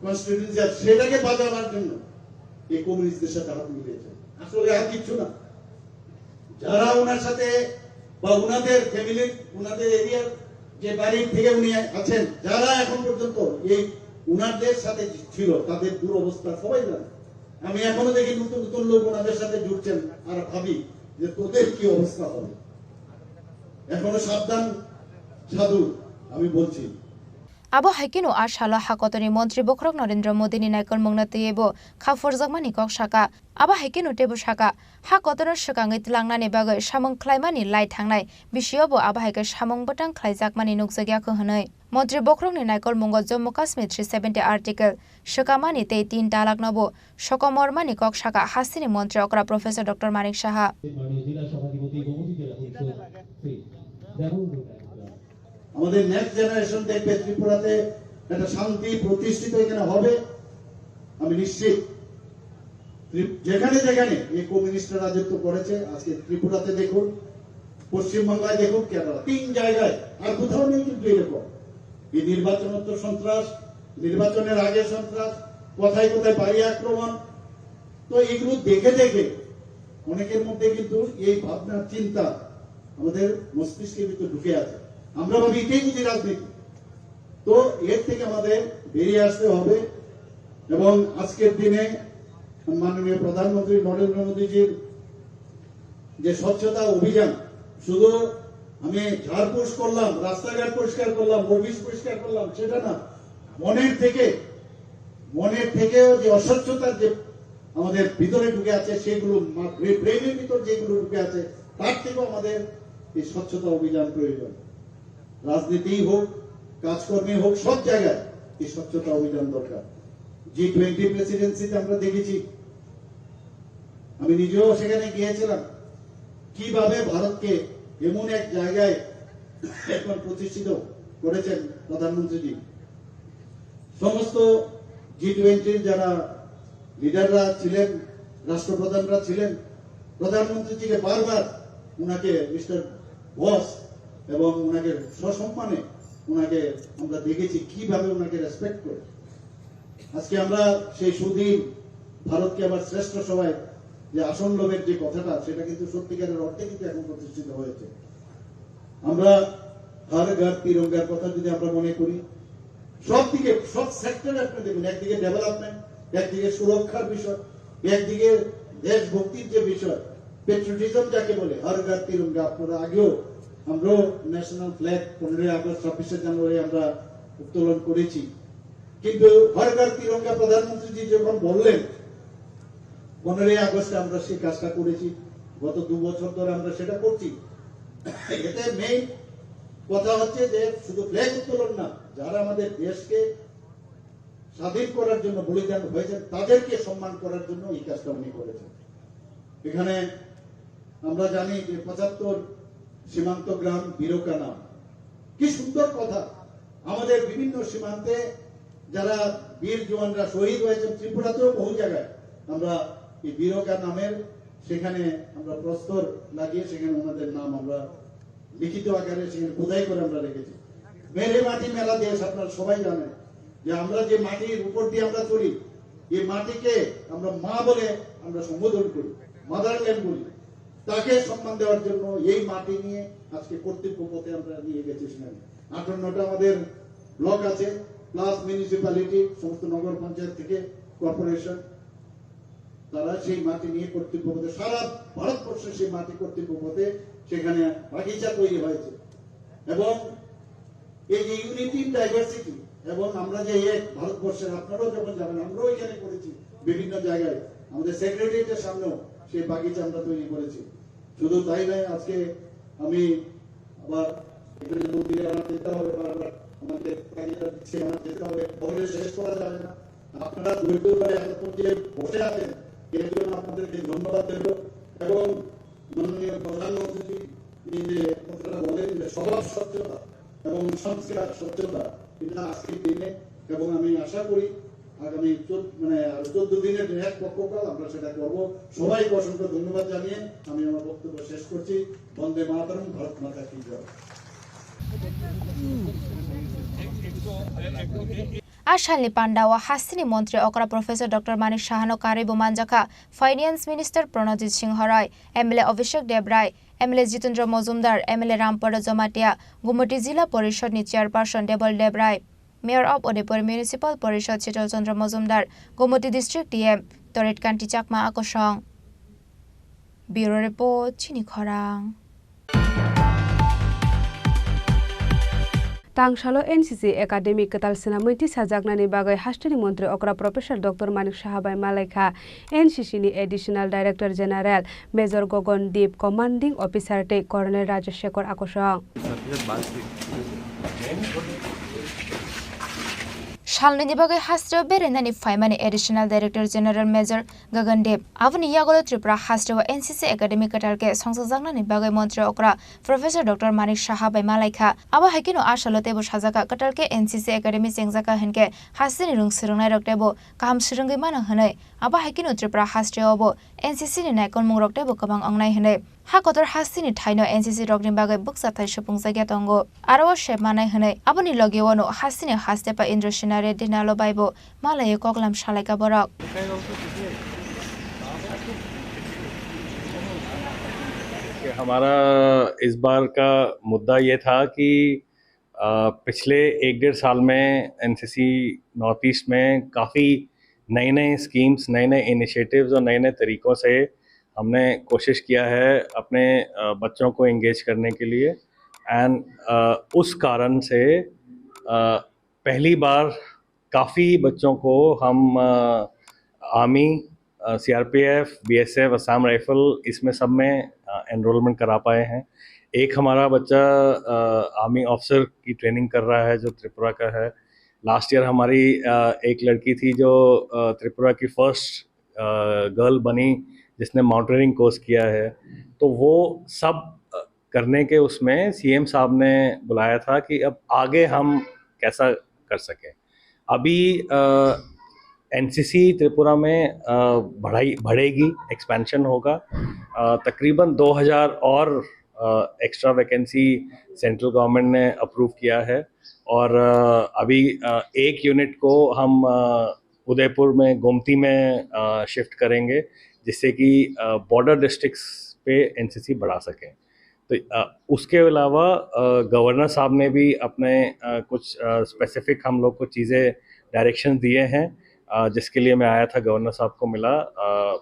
কনস্টিটিউয়েন্সি আছে, সেটাকে বাঁচানোর জন্য এই কমিউনিস্টদের সাথে হাত মিলিয়েছেন। আসলে আর কিচ্ছু না। যারা ওনার সাথে বা ওনাদের ফ্যামিলির, ওনাদের এরিয়ার যে বাড়ির থেকে উনি আছেন, যারা এখন পর্যন্ত এই ওনাদের সাথে ছিল, তাদের দুরবস্থা সবাই জানে। আমি এখনো দেখি নতুন নতুন লোক ওনাদের সাথে জুড়ছেন, আর ভাবি যে তোদের কি অবস্থা হবে। এখনো সাবধান সাধু, আমি বলছি। Abo hai kheno a salo ha kotorni montri bokhorok Narendra Modini naikolmungno twiwi bo kha phurjakmani kok saka. Abo hai kheno teibo saka, ha kotorno swkangwi tlangnani bagwi samung khlaimani lai thangnai bisio bo abo hai khe samung bwtang khlaijakmani nukjakya kho hwnwi. Montri bokhorokni naikolmungo Jammu Kashmir three seventy Article swkamani tei tin talakno bo sokomormani kok saka hasteni montri okra Professor Doctor Manik Saha. আমাদের next generation দেখবে ত্রিপুরাতে একটা শান্তি প্রতিষ্ঠিত এখানে হবে, আমি নিশ্চিত। ত্রি- যেখানে যেখানে এই কমিউনিস্টরা রাজত্ব করেছে, আজকে ত্রিপুরাতে দেখুন, পশ্চিমবাংলায় দেখুন, কেরালা, তিন জায়গায়, আর কোথাও নেই কিন্তু এরকম। এই নির্বাচনোত্তর সন্ত্রাস, নির্বাচনের আগে সন্ত্রাস, কোথায় কোথায় বাড়ি আক্রমণ, তো এগুলো দেখে দেখে অনেকের মধ্যে কিন্তু এই ভাবনা চিন্তা আমাদের মস্তিষ্কের ভিতরে ঢুকে আছে। আমরা ভাবি এটাই বুঝি রাজনীতি। তো এর থেকে আমাদের বেরিয়ে আসতে হবে এবং আজকের দিনে মাননীয় প্রধানমন্ত্রী নরেন্দ্র মোদীজির যে স্বচ্ছতা অভিযান, শুধু আমি ঝাড়পোছ করলাম, রাস্তাঘাট পরিষ্কার করলাম, অফিস পরিষ্কার করলাম, সেটা না, মনের থেকে, মনের থেকেও যে অস্বচ্ছতার যে আমাদের ভিতরে ঢুকে আছে, সেগুলো মা-, ব্রে-, ব্রেনের ভিতর যেগুলো ঢুকে আছে, তার থেকেও আমাদের এই স্বচ্ছতা অভিযান প্রয়োজন। রাজনীতিই হোক, কাজকর্মে হোক, সব জায়গায় এই স্বচ্ছতা অভিযান দরকার। জি টোয়েন্টি প্রেসিডেন্সিতে আমরা দেখেছি, আমি নিজেও সেখানে গিয়েছিলাম, কিভাবে ভারতকে এমন এক জায়গায় এখন প্রতিষ্ঠিত করেছেন প্রধানমন্ত্রীজি। সমস্ত জি টোয়েন্টির যারা লিডাররা ছিলেন, রাষ্ট্রপ্রধানরা ছিলেন, প্রধানমন্ত্রীজিকে বারবার ওনাকে মিস্টার বস এবং ওনাকে সসম্মানে ওনাকে আমরা দেখেছি কিভাবে ওনাকে রেসপেক্ট করে। আজকে আমরা সেই সুদিন ভারতকে আবার শ্রেষ্ঠ সভায় যে আসন লোভের যে কথাটা, সেটা কিন্তু সত্যিকারের অর্থে কিন্তু এখন প্রতিষ্ঠিত হয়েছে। আমরা হর ঘর তিরঙ্গার কথা যদি আমরা মনে করি, সব দিকে, সব সেক্টরে আপনি দেখুন, একদিকে ডেভেলপমেন্ট, একদিকে সুরক্ষার বিষয়, একদিকে দেশভক্তির যে বিষয়, প্যাট্রিয়টিজম যাকে বলে, হর ঘর তিরঙ্গা। আপনারা আগেও, আমরাও ন্যাশনাল ফ্ল্যাগ পনেরোই আগস্ট, ছাব্বিশে জানুয়ারি আমরা উত্তোলন করেছি। কিন্তু হর ঘর তিরঙ্গা প্রধানমন্ত্রীজি যখন বললেন, পনেরোই আগস্টে আমরা সেই কাজটা করেছি, গত দু বছর ধরে আমরা সেটা করছি। এতে মেইন কথা হচ্ছে যে শুধু ফ্ল্যাগ উত্তোলন না, যারা আমাদের দেশকে স্বাধীন করার জন্য বলিদান হয়েছেন, তাদেরকে সম্মান করার জন্য এই কাজটা উনি করেছেন। এখানে আমরা জানি যে পঁচাত্তর সীমান্ত গ্রাম বীরকা নাম, কি সুন্দর কথা। আমাদের বিভিন্ন সীমান্তে যারা বীর জওয়ানরা শহীদ হয়েছেন, ত্রিপুরাতেও বহু জায়গায় আমরা এই বীরকা নামের সেখানে আমরা প্রস্তর লাগিয়ে সেখানে ওনাদের নাম আমরা লিখিত আকারে সেখানে খোদাই করে আমরা রেখেছি। মেরে মাটি মেরা দেশ, আপনারা সবাই জানেন যে আমরা যে মাটির উপর দিয়ে আমরা চলি, এই মাটিকে আমরা মা বলে আমরা সম্বোধন করি, মাদারল্যান্ড বলি। তাকে সম্মান দেওয়ার জন্য এই মাটি নিয়ে আজকে কর্তৃপক্ষ পথে আমরা নিয়ে গেছি সেখানে। আটান্নটা আমাদের ব্লক আছে, প্লাস মিউনিসিপ্যালিটি, সমস্ত নগর পঞ্চায়েত থেকে কর্পোরেশন, তারা সেই মাটি নিয়ে কর্তৃপক্ষ পথে, সারা ভারতবর্ষে সেই মাটি কর্তৃপক্ষ পথে সেখানে বাগিচা তৈরি হয়েছে। এবং এই যে ইউনিটি ইন ডাইভার্সিটি, এবং আমরা যে এক ভারতবর্ষের, আপনারাও যখন যাবেন, আমরাও এখানে করেছি বিভিন্ন জায়গায়, আমাদের সেক্রেটারিয়েটের সামনেও সেই বাগিচা আমরা তৈরি করেছি। শুধু তাই নয়, আজকে আমি আবার এখানে মন্দিরে আমার যেতে হবে, বারবার আমাকে তাগিদ দিচ্ছে, আমার যেতে হবে, বলে শেষ করা যাবে না। আপনারা ধৈর্য ধরে এতক্ষণ যে বসে আছেন, এর জন্য আপনাদেরকে ধন্যবাদ দেব। এবং মাননীয় প্রধানমন্ত্রী এই যে কথাটা বলেন যে স্বভাব স্বচ্ছতা এবং সংস্কার স্বচ্ছতা, এটা আজকের দিনে, এবং আমি আশা করি আগামী চোদ্দ, মানে, আরো চোদ্দ দিনের যে এক পক্ষকাল আমরা সেটা করব। সবাইকে অসংখ্য ধন্যবাদ জানিয়ে আমি আমার বক্তব্য শেষ করছি। বন্দে মাতরম, ভারত মাতা কি জয়। A salni pandao hasteni montri okra Professor Doctor Manik Sahano karwi bo manjakha Finance Minister Pranojit Singh Roy, M L A Abhishek Debrai, M L A Jitendra Mojumdar, M L A Rampada Jamatia, Gumoti Jila Porishod ni Chairperson Debal Debrai. Mayor of Udaipur Municipal Parishad Shital Chandra Majumdar, Gomoti District D M Torit Kanti Chakma akosong. Bureau Report, Chini Khorang. Tangsalo N C C Academy kwtal swnamwi tisajaknani bagwi hasteni montri okra Professor Doctor Manik Saha bai malaikha N C C ni Additional Director General Major Gogon Deep, Commanding Officer tei Colonel Raja Shekhar akosong. Salnwini bagwi hasteo berainani phaimani Additional Director General Major Gagan Dev. Aboni yagulo Tripura hasteo N C C Academy kwtal khe songchajaknani bagwi montri okra Professor Doctor Manik Saha bai malaikha. Abo hai kheno a salo teibo sajakha, kwtal khe N C C Academy chengjakha hinkhe hasteni rwng swrwngnairok teibo kaham swrwngwi mano hwnwi. Abo hai kheno Tripura hasteobo N C C ni naikolmungrok teibo kwbang wngnai hwnwi. Ha kotor hasteni thaino N C C rokni bagwi bwkcha thai supungjakya tongo. Aro o sep manai hwnwi aboni logio no hasteni hastepa Indra Sena Reddy Nalo baibo malaiwi koklam salaikha borok. कि हमारा इस बार का मुद्दा ये था कि अ, पिछले एक डेढ़ साल में एनसीसी नॉर्थ ईस्ट में काफ़ी नए-नए स्कीम्स, नए-नए इनिशिएटिव्स और नए-नए तरीकों से हमने कोशिश किया है अपने, अ, बच्चों को एंगेज करने के लिए। एंड, अ, उस कारण से, अ, पहली बार काफ़ी बच्चों को हम, अ, आर्मी, अ, सीआरपीएफ, बीएसएफ, असम राइफल, इसमें सब में, अ, एनरोलमेंट करा पाए हैं। एक हमारा बच्चा, अ, आर्मी ऑफिसर की ट्रेनिंग कर रहा है, जो त्रिपुरा का है। लास्ट ईयर हमारी, अ, एक लड़की थी, जो, अ, त्रिपुरा की फर्स्ट, अ, गर्ल बनी, जिसने माउंटेनियरिंग कोर्स किया है। तो वो सब, अ, करने के उसमें सीएम साहब ने बुलाया था कि अब आगे हम कैसा कर सकें। अभी, अ, एनसीसी त्रिपुरा में, अ, बढ़ाई, बढ़ेगी, एक्सपेंशन होगा। अ, तकरीबन दो हज़ार और, अ, एक्स्ट्रा वैकेंसी सेंट्रल गवर्नमेंट ने अप्रूव किया है और, अ, अभी, अ, एक यूनिट को हम, अ, उदयपुर में, गोमती में, अ, शिफ्ट करेंगे, जिससे कि, अ, बॉर्डर डिस्ट्रिक्ट्स पे एनसीसी बढ़ा सकें। तो, अ, उसके अलावा, अ, गवर्नर साहब ने भी अपने, अ, कुछ, अ, स्पेसिफिक हम लोग को चीज़ें, डायरेक्शन दिए हैं, अ, जिसके लिए मैं आया था, गवर्नर साहब को मिला। अ,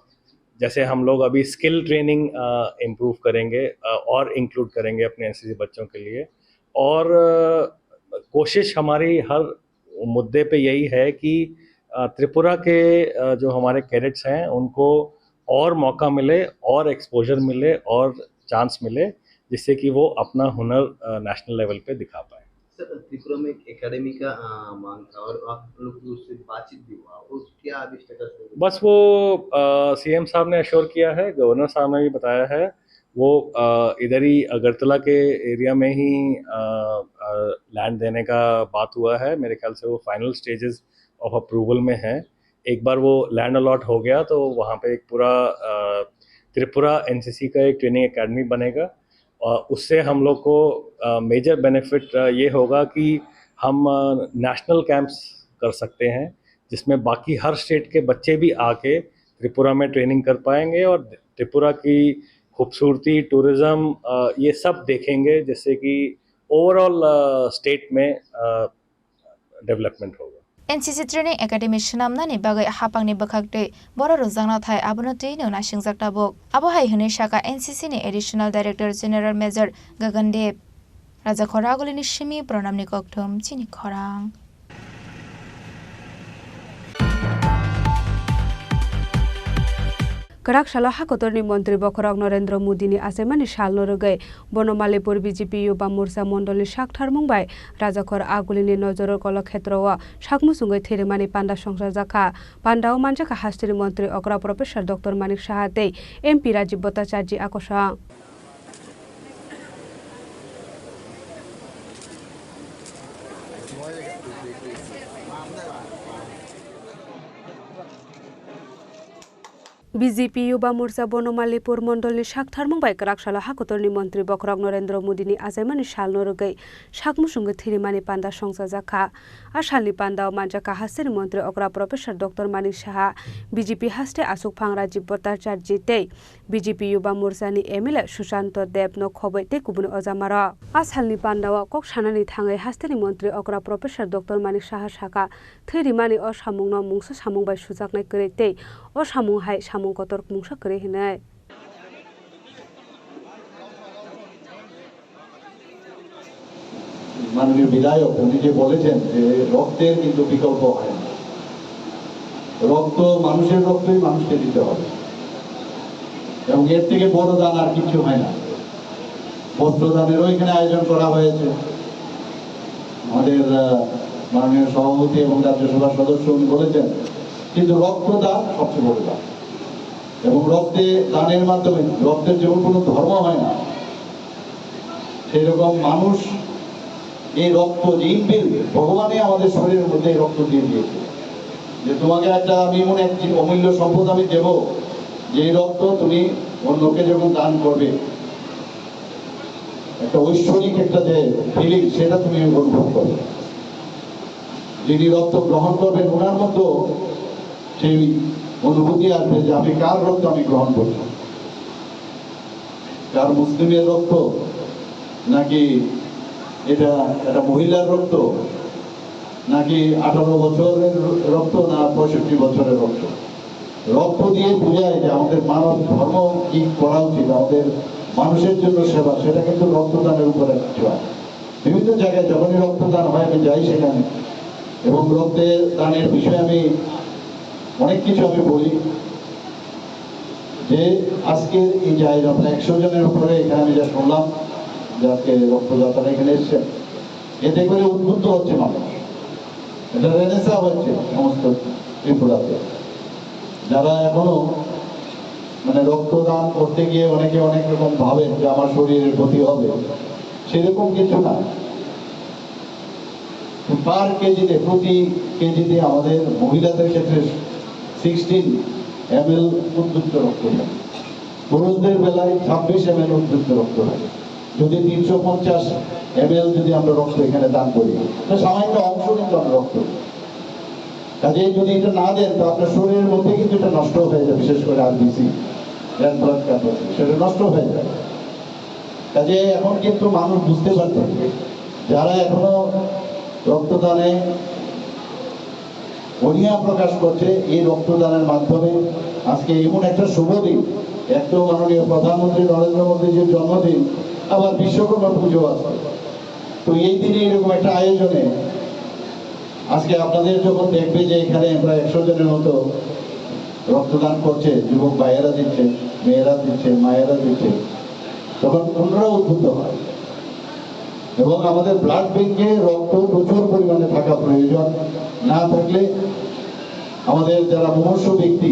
जैसे हम लोग अभी स्किल ट्रेनिंग, अ, इम्प्रूव करेंगे, अ, और इंक्लूड करेंगे अपने एनसीसी बच्चों के लिए। और, अ, कोशिश हमारी हर मुद्दे पे यही है कि, अ, त्रिपुरा के, अ, जो हमारे कैडेट्स हैं, उनको और मौका मिले, और एक्सपोजर मिले और चांस मिले, जिससे कि वो अपना हुनर, अ, नेशनल लेवल पे दिखा पाए। सर, त्रिपुरा में एक एकेडमी का, अ, मांग था और आप लोग उससे बातचीत भी हुआ, उस क्या अभी स्टेटस है? बस वो, अ, सीएम साहब ने अश्योर किया है, गवर्नर साहब ने भी बताया है, वो, अ, इधर ही अगरतला के एरिया में ही, अ, अ, लैंड देने का बात हुआ है। मेरे ख्याल से वो फाइनल स्टेजेस ऑफ अप्रूवल में है। एक बार वो लैंड अलॉट हो गया तो वहाँ पे एक पूरा, अ, त्रिपुरा एनसीसी का एक ट्रेनिंग एकेडमी बनेगा और उससे हम लोग को, अ, मेजर बेनिफिट, अ, ये होगा कि हम, अ, नेशनल कैंप्स कर सकते हैं, जिसमें बाकी हर स्टेट के बच्चे भी आके त्रिपुरा में ट्रेनिंग कर पाएंगे और त्रिपुरा की खूबसूरती, टूरिज्म, अ, ये सब देखेंगे, जिससे कि ओवरऑल, अ, स्टेट में, अ, डेवलपमेंट होगा। N C C Training Academy swnamnani bagwi haphangni bwkhak tei borok rwjakna thai abono twino nasingjak tabuk. Abo hai hwnwi sakha N C C ni Additional Director General Major Gagan Dev. Rajakhor Agulini simi Pranamni kokthum chini khorang. Kwrak salo ha kotorni montri bokhorok Narendra Modini achaimani salno rwgwi Bonomalipur B J P Yuba Morcha mondolni sak tharmung bai Rajakhor Agulini Nojoro Kolokhetro o sak muchungwi thwirimani panda songchajakha. Pandao manjakha hasteni montri okra Professor Doctor Manik Saha tei M P Rajiv Bhattacharjee akosong. B J P Yuba Morcha Bonomalipur mondolni saktharmung bai kwrak salo hakotorni montri bokhorok Narendra Modini achaimani salno rwgwi sakmuchungwi thwirimani panda songchajak kha. A salni pandao manjakha hasteni montri okra Professor Doctor Manik Saha, B J P haste achukphang Rajiv Bhattacharjee tei B J P Yuba Morchani M L A Sushanta Debno khobwi tei kubuni ojamarok. A salni pandao kok sanani thangwi hasteni montri okra Professor Doctor Manik Saha sakha, thwi rimani o samungno mungsa samung bai sujaknai kwrwi tei o samung hai samung kotor mungsa kwrwi hwnwi. মাননীয় বিধায়ক উনি যে বলেছেন যে রক্তের কিন্তু বিকল্প হয় না, রক্ত, মানুষের রক্তই মানুষকে দিতে হবে, এবং এর থেকে বড় দান আর কিছু হয় না। বস্ত্রদানেরও এখানে আয়োজন করা হয়েছে। আমাদের, আহ, মাননীয় সভাপতি এবং রাজ্যসভার সদস্য উনি বলেছেন, কিন্তু রক্তদান সবচেয়ে বড় দান। এবং রক্তে, দানের মাধ্যমে, রক্তের যেমন কোনো ধর্ম হয় না, সেই রকম মানুষ এই রক্ত যে ইনবিল্ট, ভগবানই আমাদের শরীরের মধ্যে এই রক্ত দিয়ে দিয়েছে, যে তোমাকে একটা আমি এমন এক যে অমূল্য সম্পদ আমি দেব, যে এই রক্ত তুমি অন্যকে যখন দান করবে, একটা ঐশ্বরিক একটা যে ফিলিং, সেটা তুমি অনুভব করবে। যিনি রক্ত গ্রহণ করবেন, ওনার মধ্যেও সেই অনুভূতি আসবে যে আমি কার রক্ত আমি গ্রহণ করছি, কার মুসলিমের রক্ত, নাকি এটা একটা মহিলার রক্ত, নাকি আঠারো বছরের রক্ত, না পঁয়ষট্টি বছরের রক্ত। রক্ত দিয়ে বোঝায় যে আমাদের মানব ধর্ম কি করা উচিত, আমাদের মানুষের জন্য সেবা, সেটা কিন্তু রক্তদানের উপরে কিছু আছে। বিভিন্ন জায়গায় যখনই রক্তদান হয়, আমি যাই সেখানে, এবং রক্তের দানের বিষয়ে আমি অনেক কিছু আমি বলি, যে আজকের এই যে আয়োজন, প্রায় একশো জনের উপরে এখানে আমি যা শুনলাম, যে আজকে রক্তদাতারা এখানে এসছেন, এতে করে উদ্বুদ্ধ হচ্ছে মানুষ, এটা রেনেসা হচ্ছে সমস্ত ত্রিপুরাতে। যারা এখনো মানে রক্তদান করতে গিয়ে অনেকে অনেক রকম ভাবেন যে আমার শরীরের ক্ষতি হবে, সেরকম কিছু না। পার কেজিতে, প্রতি কেজিতে আমাদের মহিলাদের ক্ষেত্রে সিক্সটিন এমএল উদ্বৃত্ত রক্ত থাকে, পুরুষদের বেলায় ছাব্বিশ এমএল উদ্বৃত্ত রক্ত থাকে। যদি তিনশো পঞ্চাশ এমএল যদি আমরা রক্ত এখানে দান করি, তো সামান্য অংশ কিন্তু আমরা রক্ত দিই। কাজেই যদি এটা না দেন, তো আপনার শরীরের মধ্যে কিন্তু এটা নষ্ট হয়ে যায়, বিশেষ করে আরবিসি, রেড ব্লাড কার্পাসেল, সেটা নষ্ট হয়ে যায়। কাজে এখন কিন্তু মানুষ বুঝতে পারছে, যারা এখনো রক্তদানে অনীহা প্রকাশ করছে, এই রক্তদানের মাধ্যমে আজকে এমন একটা শুভ দিন, এক তো মাননীয় প্রধানমন্ত্রী নরেন্দ্র মোদীজির জন্মদিন, আবার বিশ্বকর্মা পুজো আছে। তো এই দিনে এরকম একটা আয়োজনে আজকে আপনাদের যখন দেখবে যে এখানে প্রায় একশো জনের মতো রক্তদান করছে, যুবক ভাইয়েরা দিচ্ছে, মেয়েরা দিচ্ছে, মায়েরা দিচ্ছে, তখন অন্যরাও উদ্বুদ্ধ হয়। এবং আমাদের ব্লাড ব্যাংকে রক্ত প্রচুর পরিমাণে থাকা প্রয়োজন। না থাকলে আমাদের যারা মুমূর্ষু ব্যক্তি,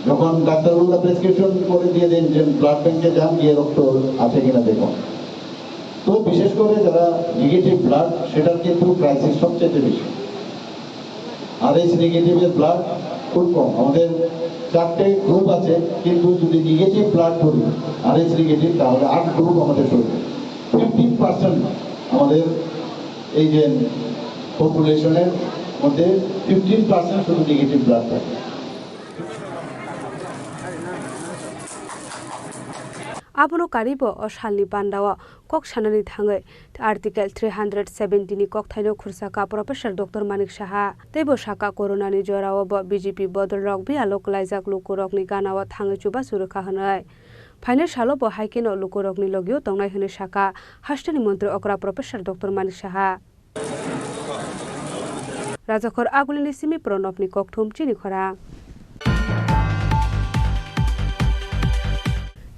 যখন ডাক্তারবাবুরা প্রেসক্রিপশন করে দিয়ে দেন যে ব্লাড ব্যাংকে যান, গিয়ে রক্ত আছে কিনা দেখুন, তো বিশেষ করে যারা নেগেটিভ ব্লাড, সেটার কিন্তু ক্রাইসিস সবচেয়ে বেশি। আরএইচ নেগেটিভের ব্লাড খুব কম। আমাদের চারটে গ্রুপ আছে, কিন্তু যদি নেগেটিভ ব্লাড ধরি, আরএইচ নেগেটিভ, তাহলে আট গ্রুপ আমাদের শরীরে। ফিফটিন পার্সেন্ট আমাদের এই যে পপুলেশনের মধ্যে ফিফটিন পার্সেন্ট শুধু নেগেটিভ ব্লাড থাকে। Abono karibo o salni bandao kok sanani thangwi Article three hundred seventy ni kokthaino khursa kha Professor Doctor Manik Saha. Teibo sakha, Corona ni jorao bo B J P bodolrok biyalo kwlaijak lukurokni ganao thangwi chubachu rwkha hwnwi. Phainai salo bo hai kheno lukurokni logio tongnai hwnwi sakha hasteni montri okra Professor Doctor Manik Saha. Rajakhor Agulini simi Pranobni kokthum chini khorang.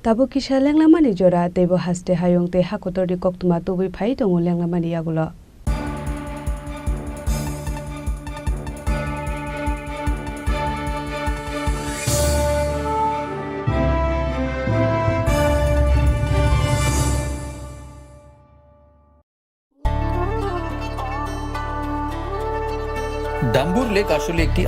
Tabuk kisa lenglamani jora, teibo haste hayung tei hakotorni koktwma tubui phai tongo lenglamani yagulo. ডাম্বুর লেক আসলে একটি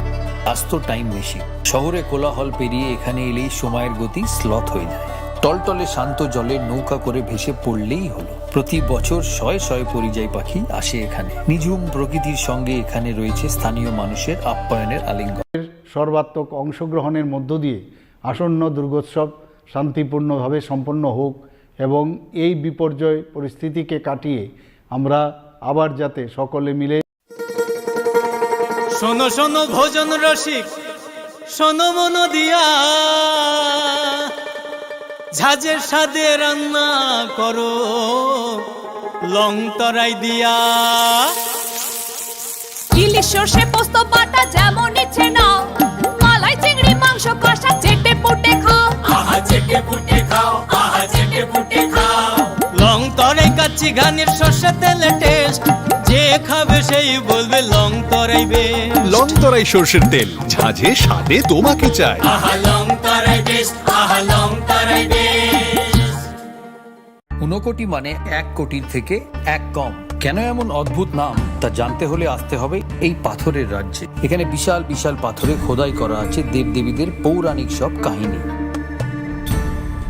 আস্ত time machine. শহরে কোলাহল পেরিয়ে এখানে এলেই সময়ের গতি স্লথ হয়ে যায়। টলটলে শান্ত জলে নৌকা করে ভেসে পড়লেই হলো। প্রতি বছর শয়ে শয়ে পরিযায়ী পাখি আসে এখানে। নিঝুম প্রকৃতির সঙ্গে এখানে রয়েছে স্থানীয় মানুষের আপ্যায়নের আলিঙ্গন। সর্বাত্মক অংশগ্রহণের মধ্য দিয়ে আসন্ন দুর্গোৎসব শান্তিপূর্ণভাবে সম্পন্ন হোক এবং এই বিপর্যয় পরিস্থিতিকে কাটিয়ে আমরা আবার যাতে সকলে মিলে শোনো শোনো ভোজন রসিক, শোনো মন দিয়া, ঝাঁঝের স্বাদে রান্না করো লং তরাই দিয়া। ইলিশ সর্ষে পোস্ত বাটা যেমন ইচ্ছে নাও, মালাই চিংড়ি মাংস কষা চেটে পুটে খাও। আহা চেটে পুটে খাও, আহা চেটে পুটে খাও। লং তরাই কাচ্চি ঘানির সর্ষে তেলে টেস্ট, যে খাবে সেই বলবে লং তরাই বেস্ট। লং তরাই সর্ষের তেল, ঝাঁঝে স্বাদে তোমাকে চাই। আহা লং তরাই বেস্ট, আহা লং তরাই বেস্ট। ঊনকোটি মানে এক কোটির থেকে এক কম। কেন এমন অদ্ভুত নাম, তা জানতে হলে আসতে হবে এই পাথরের রাজ্যে। এখানে বিশাল বিশাল পাথরে খোদাই করা আছে দেবদেবীদের পৌরাণিক সব কাহিনী।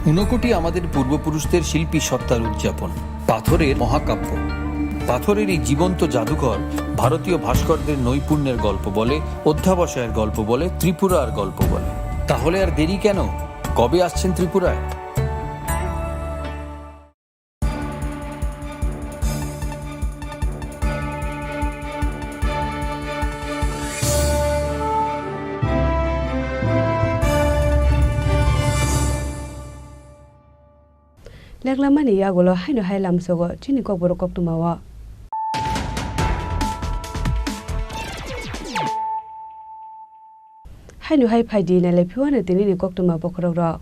ঊনকোটি আমাদের পূর্বপুরুষদের শিল্পী সত্তার উদযাপন, পাথরের মহাকাব্য। পাথরের এই জীবন্ত জাদুঘর ভারতীয় ভাস্করদের নৈপুণ্যের গল্প বলে, অধ্যাবসায়ের গল্প বলে, ত্রিপুরার গল্প বলে। তাহলে আর দেরি কেন? কবে আসছেন ত্রিপুরায়? Leklamani yagulo haino hai lamsogo chini kokborok koktwmao. Haino hai phaidi nailai phiwano tinini koktwma bokhorokrok.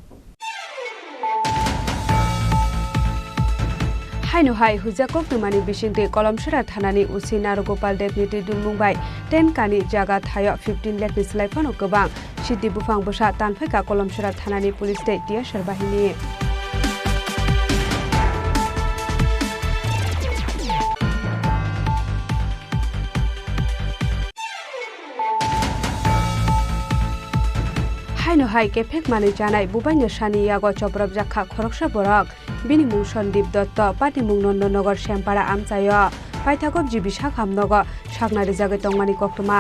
Haino hai huijak koktwmani bisingtwi Kolomsora thanani O C Narogopal Debni twi dulmung bai ten kani jaga thaio fifteen lakh ni slai phano kwbang. Sidi buphang bwsa tanphaikha Kolomsora thanani police tei T S R bahini. Haino hai kephek manwi chanai bubaino sani yago chopropjak kha khoroksa borok. Bini mung Sandip Dotto, patimung Nondonogor Sempara amchaio. Paithago G B Sakham nogo sakna rijagwi tongmani koktwma.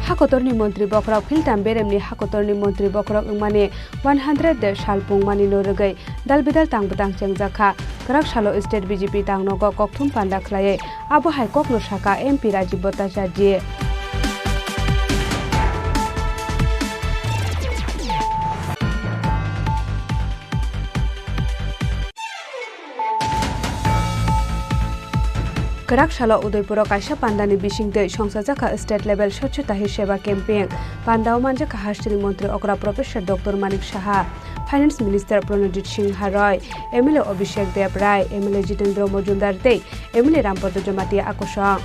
Hakotorni montri bokhorok Philtam Beremni hakotorni montri bokhorok wngmani one hundred de salpung mani no rwgwi dalbidal tangbwtang chengjakha. Kwrak salo state B J P tangnogo kokthum panda khlaiwi abo hai kokno sakha M P Rajiv Bhattacharjee. Kwrak salo Udaipuro kaisa pandani bisingtwi songchajakha state level Swchhata Hi Seva campaign. Pandao manjakha hasteni montri okra Professor Doctor Manik Saha, Finance Minister Pranojit Singha Roy, M L A Abhishek Deb Rai, M L A Jitendra Majumdar tei M L A Rampada Jamatia akosong.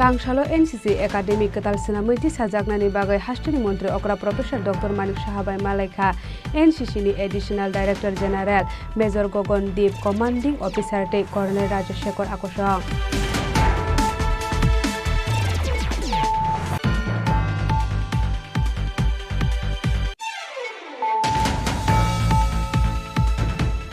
Tangsalo N C C Academy kwtal swnamwi tisajaknani bagwi hasteni montri okra Professor Doctor Manik Saha bai malaikha N C C ni Additional Director General Major Gogon Deep, Commanding Officer tei Colonel Raja Shekhar akosong.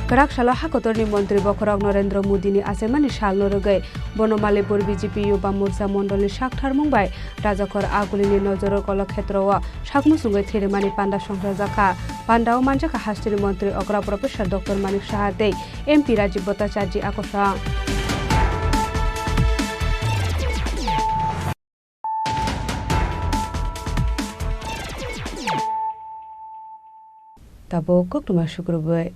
Kwrak salo hakotorni montri bokhorok Narendra Modini achaimani salno rwgwi Bonomali Pur B J P Yuba Morcha mondolni sak tharmung bai Rajakhor Agulini Nojoro Kolokhetro o sakmuchungwi thwirimani panda songchajakha. Pandao manjakha hasteni montri okra Professor Doctor Manik Saha tei M P Rajiv Bhattacharjee akosong. Tabuk koktwma sukrubwi.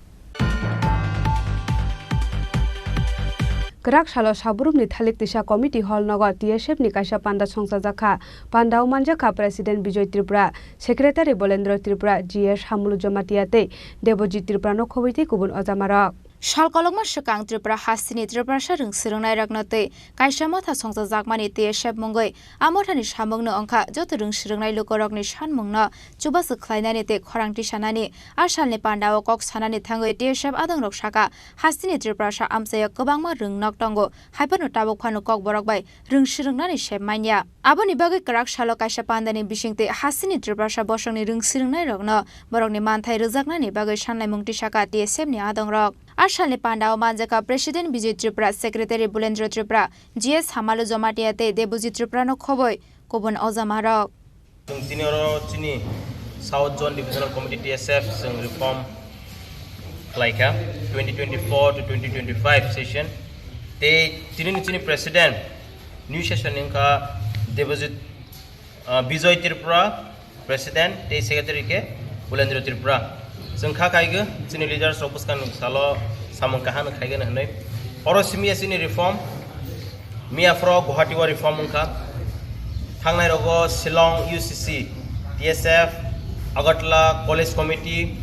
Kwrak salo Saburumni Thalik Tisa Committee Hall nogo T S F ni kaisa panda songchajakha. Pandao manjakha President Bijoy Tripura, Secretary Bolendra Tripura, G S Hamulu Jamatia tei Debojit Tripura no khobwi tei kubun ojamarok. Sal kolokma swkang Tripura hasteni Tiprasa rwng swrwngnairokno tei kaisa motha songchajakmani T S F mungwi a mothani samungno wngkha joto rwng swrwngnai lukurokni sanmungno chubachu khlainani tei khorang tisanani. A salni pandao kok sanani thangwi T S F adongrok sakha, hasteni Tiprasa amchaio kwbangma rwng nok tongo, haiphano tabuk phano Kokborok bai rwng swrwngnani se manya. Aboni bagwi kwrak salo kaisa pandani bisingtwi hasteni Tiprasa bosongni rwng swrwngnairokno borokni manthai rwjaknani bagwi sanlaimung tisakha T S F ni adongrok. A salni pandao manjakha President Bijay Tripura, Secretary Bulendra Tripura, G S Hamalu Jamatia tei Debojit Tripurano khoboi kubun ojamarok. Chwng tini oro chini South Zone Divisional Committee T S F chwng reform khlaikha twenty twenty-four to twenty twenty-five session. Tei tini ni chini President new session ni wngkha Debojit, ah, Bijoy Tripura, President tei Secretary khe Bulendra Tripura. Chwng kha khaigwi chini leaders rok bwskangni salo samung kaham khaigani hwnwi. Oro simi ya chini reform, miya phoro Guwahati o reform wngkha. Thangnai rogo Shillong U C C, T S F, Agartala College Committee,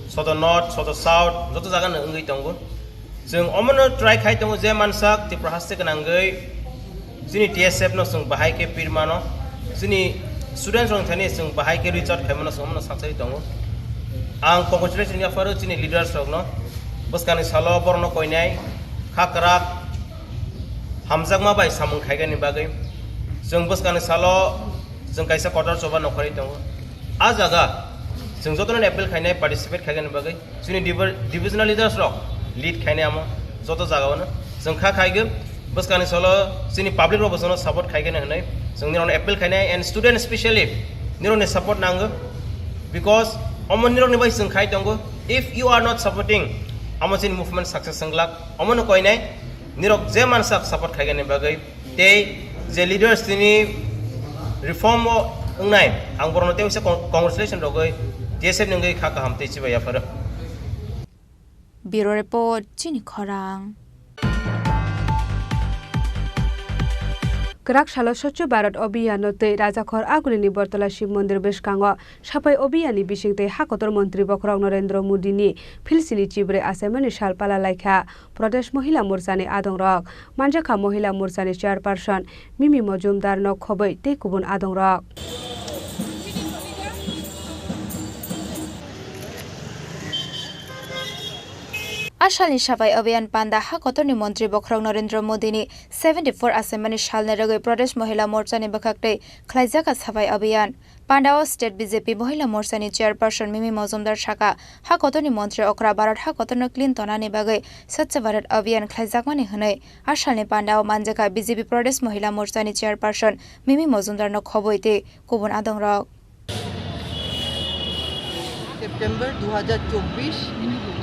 Soto North, Soto South, joto jaga no wngwi tongo. Chwng omono try khai tongo je mansak Tripura haste gwnangwi chini T S F no chwng bahai khe pirmano, chini students rok thani chwng bahai khe reach out khaimano chwng omono sangsai tongo. Ang congratulation yapharo chini leaders rokno, bwskangni salo borokno koinai kha kwrak hamjakma bai samung khaigani bagwi. Chwng bwskangni salo chwng kaisa kotor choba nokharwi tongo. A jaga chwng jotono appeal khainai participate khaigani bagwi. Chini diver-, divisional leaders rok lead khainai amo joto jagao no. Chwng kha khaigwi bwskangni salo chini public rok bosono support khaigani hwnwi chwng nirokno appeal khainai and student specially nirokni support nango, because omo nirokni bai chwng khai tongo. If you are not supporting, amo chini movement success wng glak. Omono koinai nirok je mansak support khaigani bagwi. Tei je leaders tini reform o wngnai, ang borokno tei waisa con-, congratulation rogwi T S F ni wngwi kha kaham tei chibai yapharo. Bureau Report, Chini Khorang. Kwrak salo Swachh Bharat Abhiyan no tei Rajakhor Agulini Bortola Shiv Mandir bwskango Sapai Abhiyan ni bising tei ha kotor montri bokhorok Narendra Modi ni philsini chibrwi achaimani sal pala laikha. Pradesh Mohila Morcha ni adongrok manjakha Mohila Morcha ni chairperson Mimi Mojumdar no khobwi tei kubun adongrok. A salni Sapai Abhiyan panda ha kotorni montri bokhorok Narendra Modi ni seventy four achaimani salni rwgwi Pradesh Mohila Morcha ni bwkhak tei khlaijak a Sapai Abhiyan. Pandao State B J P Mohila Morcha ni chairperson Mimi Mojumdar sakha, ha kotorni montri okra Bharat ha kotorno clean tonani bagwi Swachh Bharat Abhiyan khlaijakmani hwnwi a salni pandao manjakha B J P Pradesh Mohila Morcha ni chairperson Mimi Mojumdar no khobwi tei kubun adongrok. September দু হাজার চব্বিশ,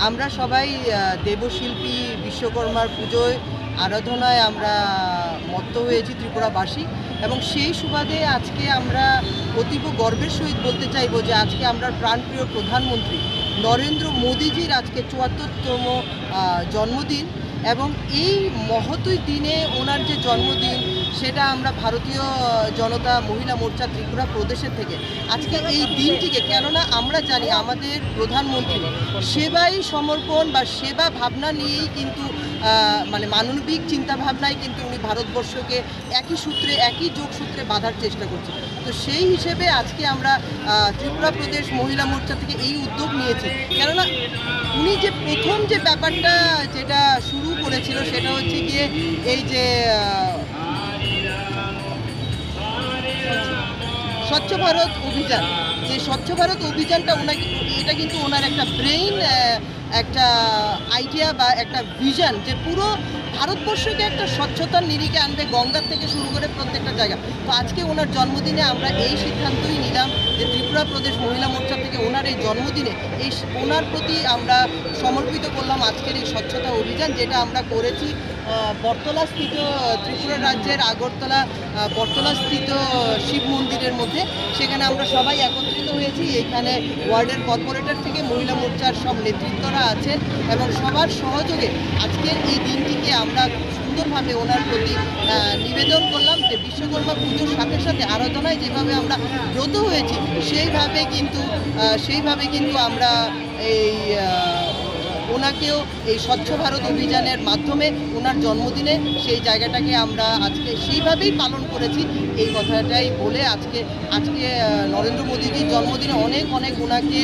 আমরা সবাই, আহ, দেবশিল্পী বিশ্বকর্মার পুজোয়, আরাধনায় আমরা মত্ত হয়েছি ত্রিপুরাবাসী। এবং সেই সুবাদে আজকে আমরা অতীব গর্বের সহিত বলতে চাইব যে আজকে আমরা প্রাণপ্রিয় প্রধানমন্ত্রী নরেন্দ্র মোদীজির আজকে চুয়াত্তরতম, আহ, জন্মদিন। এবং এই মহতী দিনে ওনার যে জন্মদিন, সেটা আমরা ভারতীয় জনতা মহিলা মোর্চা ত্রিপুরা প্রদেশের থেকে আজকে এই দিনটিকে, কেননা আমরা জানি আমাদের প্রধানমন্ত্রী সেবাই সমর্পণ বা সেবা ভাবনা নিয়েই কিন্তু, আহ, মানে মানবিক চিন্তা ভাবনায় কিন্তু উনি ভারতবর্ষকে একই সূত্রে, একই যোগসূত্রে বাঁধার চেষ্টা করছে। তো সেই হিসেবে আজকে আমরা, আহ, ত্রিপুরা প্রদেশ মহিলা মোর্চা থেকে এই উদ্যোগ নিয়েছি, কেননা উনি যে প্রথম যে ব্যাপারটা যেটা শুরু করেছিল সেটা হচ্ছে গিয়ে এই যে, আহ, স্বচ্ছ ভারত অভিযান। যে স্বচ্ছ ভারত অভিযানটা ওনাকে, এটা কিন্তু ওনার একটা ব্রেইন, আহ, একটা আইডিয়া বা একটা ভিশন যে পুরো ভারতবর্ষকে একটা স্বচ্ছতার নিরিখে আনবে, গঙ্গার থেকে শুরু করে প্রত্যেকটা জায়গা। তো আজকে ওনার জন্মদিনে আমরা এই সিদ্ধান্তই নিলাম যে ত্রিপুরা প্রদেশ মহিলা মোর্চা থেকে ওনার এই জন্মদিনে এই স-, ওনার প্রতি আমরা সমর্পিত করলাম আজকের এই স্বচ্ছতা অভিযান, যেটা আমরা করেছি, আহ, বটতলাস্থিত, আহ, ত্রিপুরা রাজ্যের আগরতলা, আহ, বটতলাস্থিত শিব মন্দিরের মধ্যে। সেখানে আমরা সবাই একত্রিত হয়েছি। এখানে ওয়ার্ডের কর্পোরেটর থেকে মহিলা মোর্চার সব নেতৃত্বরা আছেন এবং সবার সহযোগে আজকের এই দিনটিকে আমরা সুন্দরভাবে ওনার প্রতি, আহ, নিবেদন করলাম যে বিশ্বকর্মা পুজোর সাথে সাথে আরাধনায় যেভাবে আমরা ব্রত হয়েছি, সেইভাবে কিন্তু, আহ, সেইভাবে কিন্তু আমরা এই, আহ, ওনাকেও এই স্বচ্ছ ভারত অভিযানের মাধ্যমে ওনার জন্মদিনে সেই জায়গাটাকে আমরা আজকে সেইভাবেই পালন করেছি। এই কথাটাই বলে আজকে আজকে আহ, নরেন্দ্র মোদীজির জন্মদিনে অনেক অনেক ওনাকে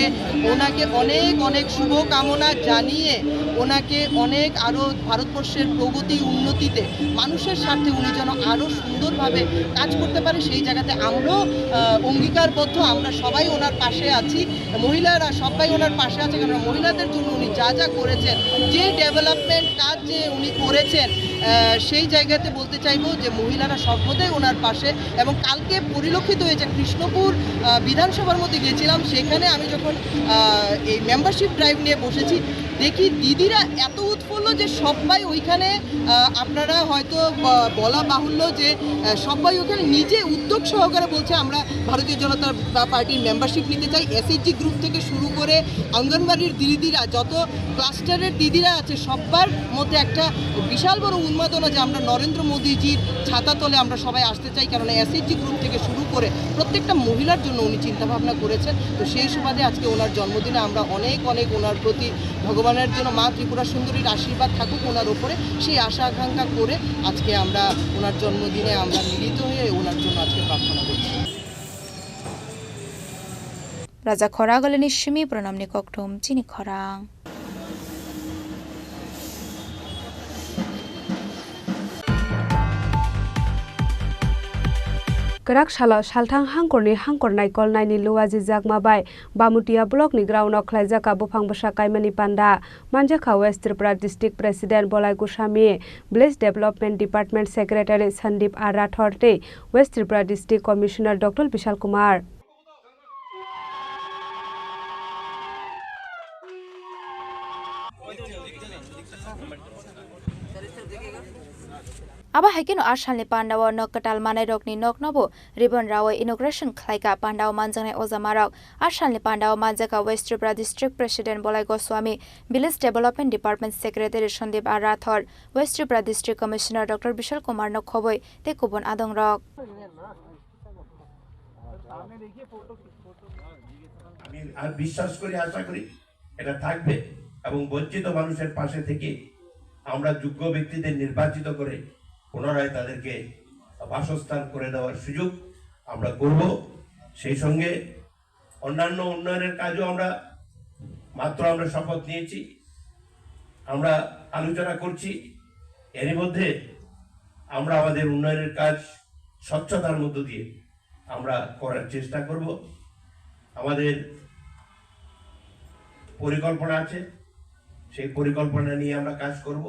ওনাকে অনেক অনেক শুভকামনা জানিয়ে ওনাকে অনেক আরও ভারতবর্ষের প্রগতি উন্নতিতে মানুষের স্বার্থে উনি যেন আরও সুন্দরভাবে কাজ করতে পারে, সেই জায়গাতে আমরাও আহ, অঙ্গীকারবদ্ধ। আমরা সবাই ওনার পাশে আছি, মহিলারা সবাই ওনার পাশে আছে, কারণ মহিলাদের জন্য উনি যা যা করেছেন, যে ডেভেলপমেন্ট কাজ যে উনি করেছেন, আহ, সেই জায়গাতে বলতে চাইবো যে মহিলারা সর্বদাই ওনার পাশে। এবং কালকে পরিলক্ষিত হয়েছে কৃষ্ণপুর আহ, বিধানসভার মধ্যে গেছিলাম, সেখানে আমি যখন আহ, এই মেম্বারশিপ ড্রাইভ নিয়ে বসেছি, দেখি দিদিরা এত উৎফুল্ল যে সবাই ওইখানে আহ, আপনারা হয়তো ব- বলা বাহুল্য যে আহ, সবাই ওখানে নিজে উদ্যোগ সহকারে বলছে আমরা ভারতীয় জনতা পার্টির মেম্বারশিপ নিতে চাই। এসএইচজি গ্রুপ থেকে শুরু করে অঙ্গনবাড়ির দিদিরা যত ক্লাস্টারের দিদিরা আছে সবার মধ্যে একটা বিশাল বড় উন্মাদনা যে আমরা নরেন্দ্র মোদীজির ছাতা তলে আমরা সবাই আসতে চাই, কারণ এসএইচজি গ্রুপ থেকে শুরু করে প্রত্যেকটা মহিলার জন্য উনি চিন্তা ভাবনা করেছেন। তো সেই সুবাদে আজকে ওনার জন্মদিনে আমরা অনেক অনেক ওনার প্রতি ভগবানের জন্য মা ত্রিপুরা সুন্দরীর আশীর্বাদ থাকুক ওনার ওপরে, সেই আশা আকাঙ্ক্ষা করে আজকে আমরা ওনার জন্মদিনে আমরা মিলিত হয়ে ওনার জন্য আজকে প্রার্থনা করছি। Raja Khoragolini simi pranamni kokthum chini khorang. Kwrak salo salthang hangkorni hangkor naikolnaini luajijak ma bai Bamutia blockni ground-o khlaijak buphang bwsa kaimani panda. Manjakha West Tripura District President Bolai Goswami, Village Development Department Secretary Sandeep R Rathore tei West Tripura District Commissioner Doctor Bishal Kumar. Abo hai kheno a salni pandao nok kwtal manai rokni nokno bo ribbon rawi inauguration khlaikha. Pandao manjaknai ojamarok a salni pandao manjakha West Tripura District President Bolai Goswami, Village Development Department Secretary Sandeep R Rathore, West Tripura District Commissioner Doctor Bishal Kumar no khoboi tei kubun adongrok. আমি আর বিশ্বাস করি, আশা করি এটা থাকবে এবং বঞ্চিত মানুষের পাশে থেকে আমরা যোগ্য ব্যক্তিদের নির্বাচিত করে পুনরায় তাদেরকে বাসস্থান করে দেওয়ার সুযোগ আমরা করব। সেই সঙ্গে অন্যান্য উন্নয়নের কাজও আমরা মাত্র আমরা শপথ নিয়েছি, আমরা আলোচনা করছি। এরই মধ্যে আমরা আমাদের উন্নয়নের কাজ স্বচ্ছতার মধ্য দিয়ে আমরা করার চেষ্টা করব। আমাদের পরিকল্পনা আছে, সেই পরিকল্পনা নিয়ে আমরা কাজ করব।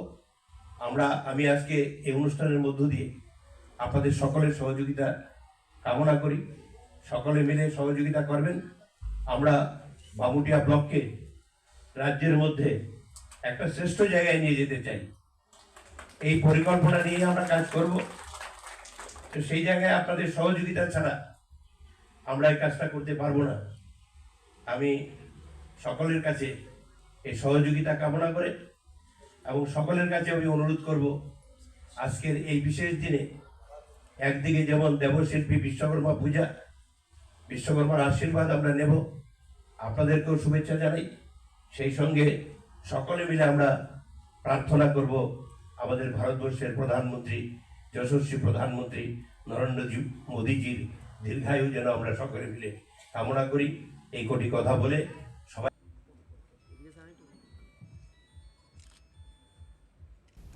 আমরা, আমি আজকে এই অনুষ্ঠানের মধ্য দিয়ে আপনাদের সকলের সহযোগিতা কামনা করি। সকলে মিলে সহযোগিতা করবেন। আমরা বামুটিয়া ব্লককে রাজ্যের মধ্যে একটা শ্রেষ্ঠ জায়গায় নিয়ে যেতে চাই। এই পরিকল্পনা নিয়ে আমরা কাজ করব। তো সেই জায়গায় আপনাদের সহযোগিতা ছাড়া আমরা এই কাজটা করতে পারবো না। আমি সকলের কাছে এই সহযোগিতা কামনা করে এবং সকলের কাছে আমি অনুরোধ করব, আজকের এই বিশেষ দিনে একদিকে যেমন দেবশিল্পী বিশ্বকর্মা পূজা, বিশ্বকর্মার আশীর্বাদ আমরা নেব, আপনাদেরকেও শুভেচ্ছা জানাই। সেই সঙ্গে সকলে মিলে আমরা প্রার্থনা করব আমাদের ভারতবর্ষের প্রধানমন্ত্রী, যশস্বী প্রধানমন্ত্রী নরেন্দ্র জি-, মোদীজির দীর্ঘায়ু যেন আমরা সকলে মিলে কামনা করি। এই কটি কথা বলে সবাই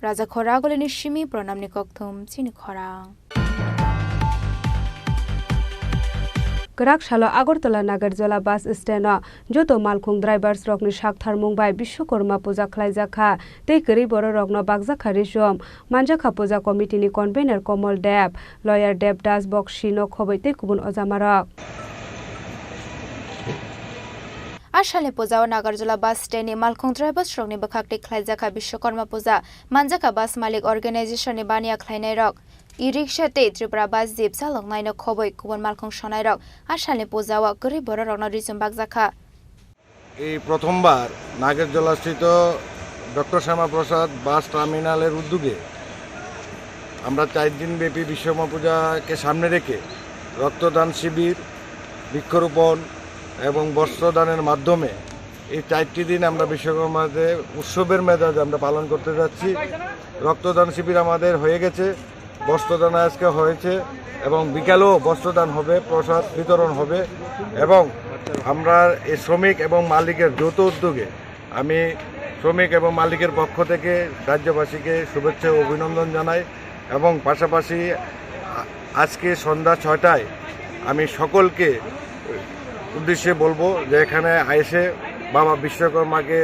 Raja Khoragolini simi pranamni kokthum chini khorang. Kwrak salo Agartala Nagarjola bus stand-o joto malkhung drivers rokni saktharmung bai Bishwakarma puja khlaijak kha tei kwrwi bororokno bakjak kha risum. Manjakha puja committee-ni convener Komol Deb, lawyer Deb Das Bokshi no khoboi tei kubun ojamarok. A salni pujao Nagarjola bus stand-ni malkhung drivers rokni bwkhak twi khlaijakha Bishwakarma puja. Manjakha bus malik organization-ni baniya khlainairok, e-rickshaw tei Tripura bus jeep chaloknaino khoboi kubun malkhung sonairok a salni pujao kwrwi bororokno risum bakjakha. এই প্রথমবার নাগেরজলাস্থিত ডক্টর শ্যামাপ্রসাদ বাস টার্মিনালের উদ্যোগে আমরা চার দিনব্যাপী বিশ্বকর্মা পূজাকে সামনে রেখে রক্তদান শিবির, বৃক্ষরোপণ এবং বস্ত্রদানের মাধ্যমে এই চারটি দিন আমরা বিশ্বকর্মাদের উৎসবের মেজাজে আমরা পালন করতে যাচ্ছি। রক্তদান শিবির আমাদের হয়ে গেছে, বস্ত্রদান আজকে হয়েছে এবং বিকালেও বস্ত্রদান হবে, প্রসাদ বিতরণ হবে এবং আমরা এই শ্রমিক এবং মালিকের যৌথ উদ্যোগে আমি শ্রমিক এবং মালিকের পক্ষ থেকে রাজ্যবাসীকে শুভেচ্ছা ও অভিনন্দন জানাই এবং পাশাপাশি আ-, আজকে সন্ধ্যা ছয়টায় আমি সকলকে উদ্দেশ্যে বলবো যে এখানে এসে বাবা বিশ্বকর্মাকে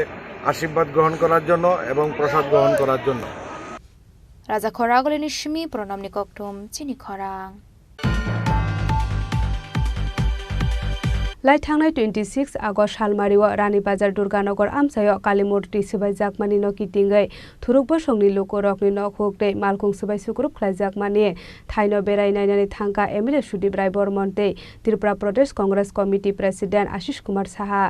আশীর্বাদ গ্রহণ করার জন্য এবং প্রসাদ গ্রহণ করার জন্য। Raja Khoragulini simi Pranamni kokthum chini khorang. Lai thangnai twenty six August salmario Rani Bazar Durganagar amchaio Kali murti swbaijakmani no kitingwi thuruk bosongni lukurokni nok huk tei malkhung swbai sukrub khlaijakmani thaino berai nainani thangkha M L A Sudip Rai Bormon tei Tripura Pradesh Congress Committee President Ashish Kumar Saha.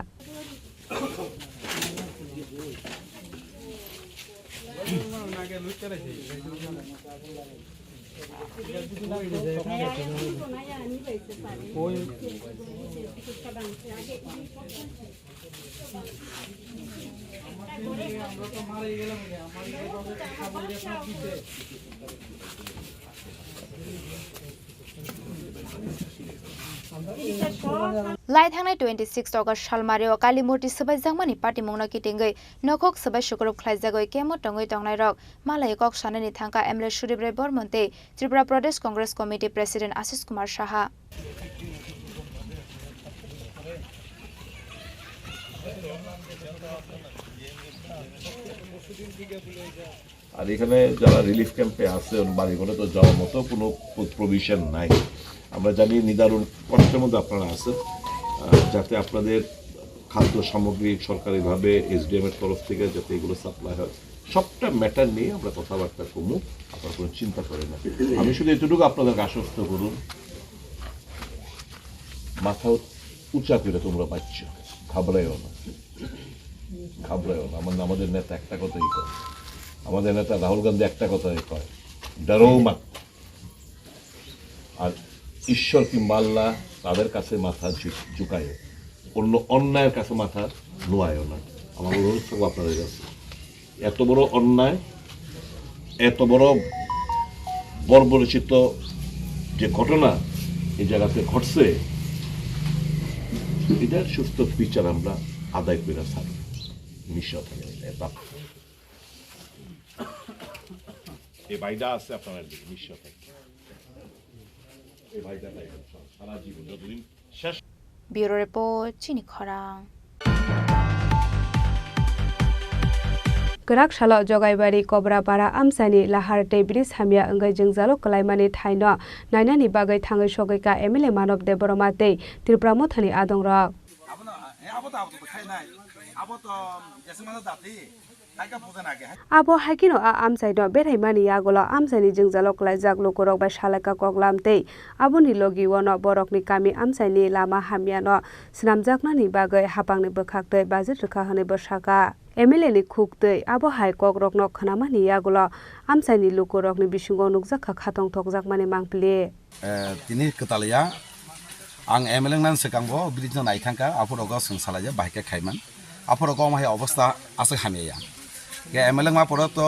Lai thangnai twenty six August salmario Kali murti swbaijakmani patimungno kitingwi nokhok swbai sukrub khlaijagwi kemo tongwi tongnairok malai kok sanani thangkha M L A Sudip Rai Bormon tei Tripura Pradesh Congress Committee President Ashish Kumar Saha. আর এখানে যারা রিলিফ ক্যাম্পে আছেন, বাড়িঘরে তো যাওয়ার মতো কোনো প্রভিশন নাই। আমরা জানি নিদারুণ কষ্টের মধ্যে আপনারা আছেন, আহ, যাতে আপনাদের খাদ্য সামগ্রী সরকারিভাবে এসডিএম এর তরফ থেকে যাতে এগুলো সাপ্লাই হয়, সবটা ম্যাটার নিয়ে আমরা কথাবার্তা কমু। আপনারা কোনো চিন্তা করেন না। আমি শুধু এতটুকু আপনাদেরকে আশ্বস্ত করুন, মাথা উঁচা করে তোমরা বাঁচছো, ঘাবড়াইও না। ঘাবড়াইও না। আমার, আমাদের নেতা একটা কথাই কয়, আমাদের নেতা রাহুল গান্ধী একটা কথাই কয়, "ডরো মত।" আর ঈশ্বর কিংবা আল্লাহ, তাদের কাছে মাথা ঝু-, ঝুঁকায়, অন্য অন্যায়ের কাছে মাথা নোয়ায় না। আমার অনুরোধ থাকবো আপনাদের কাছে, এত বড় অন্যায়, এত বড় বর্বরচিত যে ঘটনা এই জায়গাতে ঘটছে, এটার সুস্থ বিচার আমরা আদায় করে ছাড়ব। নিঃস্ব থাকেন, এটা এই ভাইটা আছে আপনার একদিকে, নিঃস্ব থাকেন। এই ভাইটা তাই সারা জীবন যতদিন শেষ Bureau Report, Chini Khorang. Kwrak salo Jogaibari Kobrapara amchaini lahar tei bridge hamya wngwi jwngjalo kwlaimani thaino nainani bagwi thangwi sogwikha M L A Manob Debbarma tei Tripura Mothani adongrok. Abo hai kheno a amchaino beraimani yagulo amchaini jwngjalo kwlaijak lukurok bai salaikha koklam tei aboni logi ono borokni kami amchaini lama hamyano swnamjaknani bagwi hapangni bwkhaktwi budget rwkha hwnwi bwsakha. M L A ni khuktwi abo hai kokrokno khwnamani yagulo amchaini lukurokni bisingo nukjakha khatong thokjakmani mangpili. Tini kwtalya ang M L A nang swkang bo bridge no nai thangkha, aphuru rogo swng salai je bahai khe khaiman, aphuru rogo omo hai obostha aswk hamya ya. Khe M L A ma poro to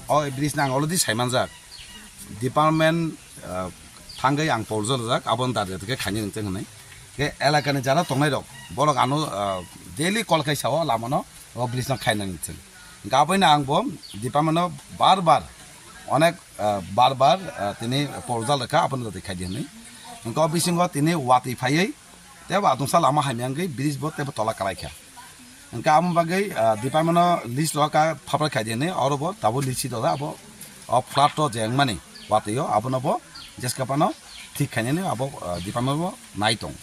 o bridge no ang already saimanjak, department thangwi ang porjorjak, aboni dadi dadi khe khainai nang tei hwnwi. Khe elaka ni jara tongnai rok borok ano daily call khai sao lama no o bridge no khainani thwng. Hwnkhe aboino ang bo department no bar bar onek bar bar tini porjal rwkha abono jatwi khaidi hwnwi. Hwnkhe o bisingo tini watwi phaiwi teibo atungsa lama hamya wngwi bridge bo teibo tola kwlaikha. Hwnkhe aboni bagwi department no list rohorkha phapra khaidi hwnwi, oro bo tabuk list si dojak abo o flat o je wngmani watwi o abono bo jeska phano thik khainani abo department bo nai tong.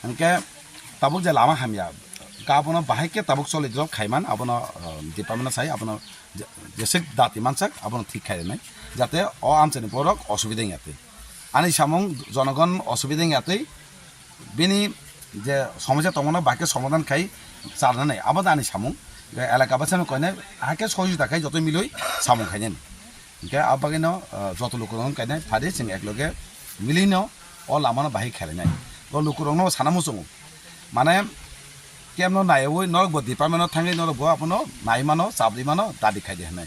Hwnkhe tabuk je lama hamya, hwnkhe abono bahai khe tabuk choli drop khaiman, abono department no sai abono jeswk dati mansak abono thik khai rwnai, jate o amchaini borok osubida wngya twi. Ani samung jonogon osubida wngya twi, bini je somosya tongmano bahai khe somadhan khai charnani, abo da ani samung. Elaka bwsano koinai hai khe sohojita khai joto milwi samung khainani. Hwnkhe a bagwino joto lukurokno kainai phadi chwng ekloge milwino o lamano bahai khelainai. O lukurokno sana muchungo. Mane Kemno naiwi norok bo department o thangwi norok bo abono nai mano, chabri mano, dadi khai di hinwi.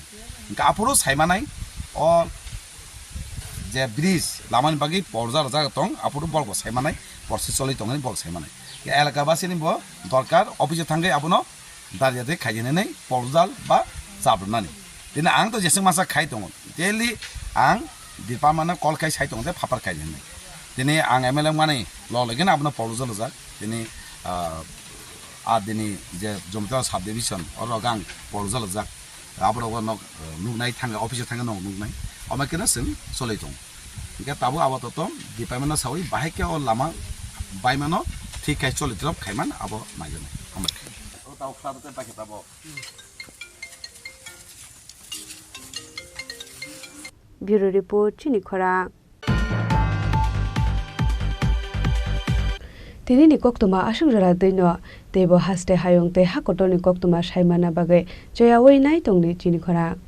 Hwnkhe aphuru sai manai o je bridge lamani bagwi porja rwjak tong, aphuru borok bo sai manai, porsi choli tongmani borok sai manai. Elaka basini bo dorkar, office o thangwi abono darya de khaijani nai porjal ba chabrwnani. Tini ang to jeseng masa khai tongo. Daily ang department no call khai sai tongo je phapar khai hinwi. Tini ang M L A wngmani lo logino abono porjal rijak. Tini, ah, ah, tini je Jomtara subdivision oro ang porjal rijak. Aborok nok, eh, nuknai thangwi office o thangwi nok nuknai. Omo keno chwng choli tongo. Hingke tabuk abo totom department no sawi bahai khe o lama baimano thik khai choli drop khaiman abo naijaknai. Hambai. O tabuk khlai tei baikhe tabuk. Bureau Report, Chini Khorang. Tinini koktwma aswk jora twino, teibo haste hayung tei ha kotorni koktwma saimana bagwi choyaui nai tongdi Chini Khorang.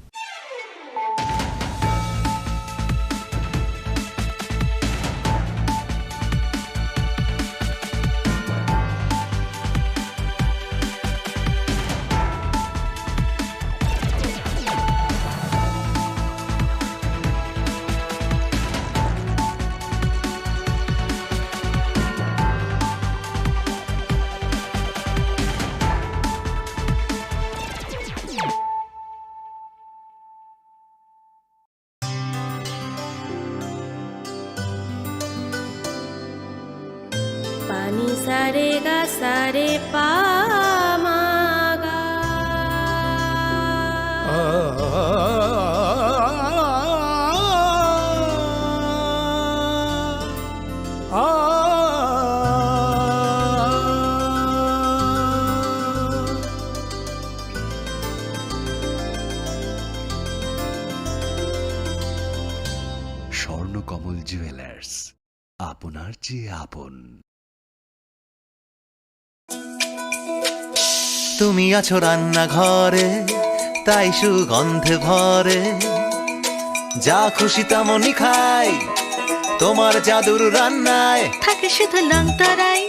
Pani sare ga sare pa ma ga. Swarnakamal jewellers, আপনার চেয়ে আপন। তুমি আছো রান্নাঘরে, তাই সুগন্ধে ভরে। যা খুশি তেমনই খাই, তোমার জাদুর রান্নায়। থাকে শুধু লং তরাই,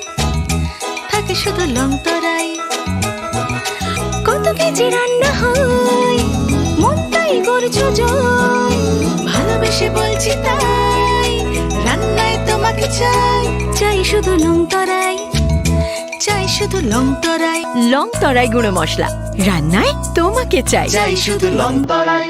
থাকে শুধু লং তরাই। কত কেজি রান্না হয়, মন তাই করছো জয়। ভালোবেসে বলছি তাই, রান্নায় তোমাকে চাই। চাই শুধু লং তরাই, চাই শুধু লং তরাই। লং তরাই গুঁড়ো মশলা, রান্নায় তোমাকে চাই। চাই শুধু লং তরাই।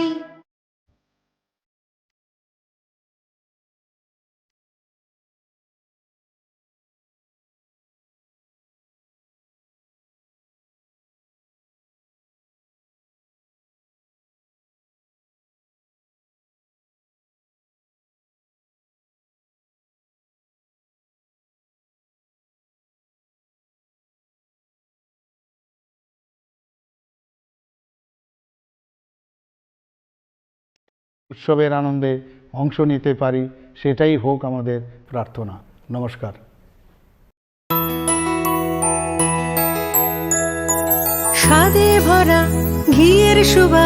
উৎসবের আনন্দে অংশ নিতে পারি, সেটাই হোক আমাদের প্রার্থনা। নমস্কার। স্বাদে ভরা ঘিয়ের সুবাস।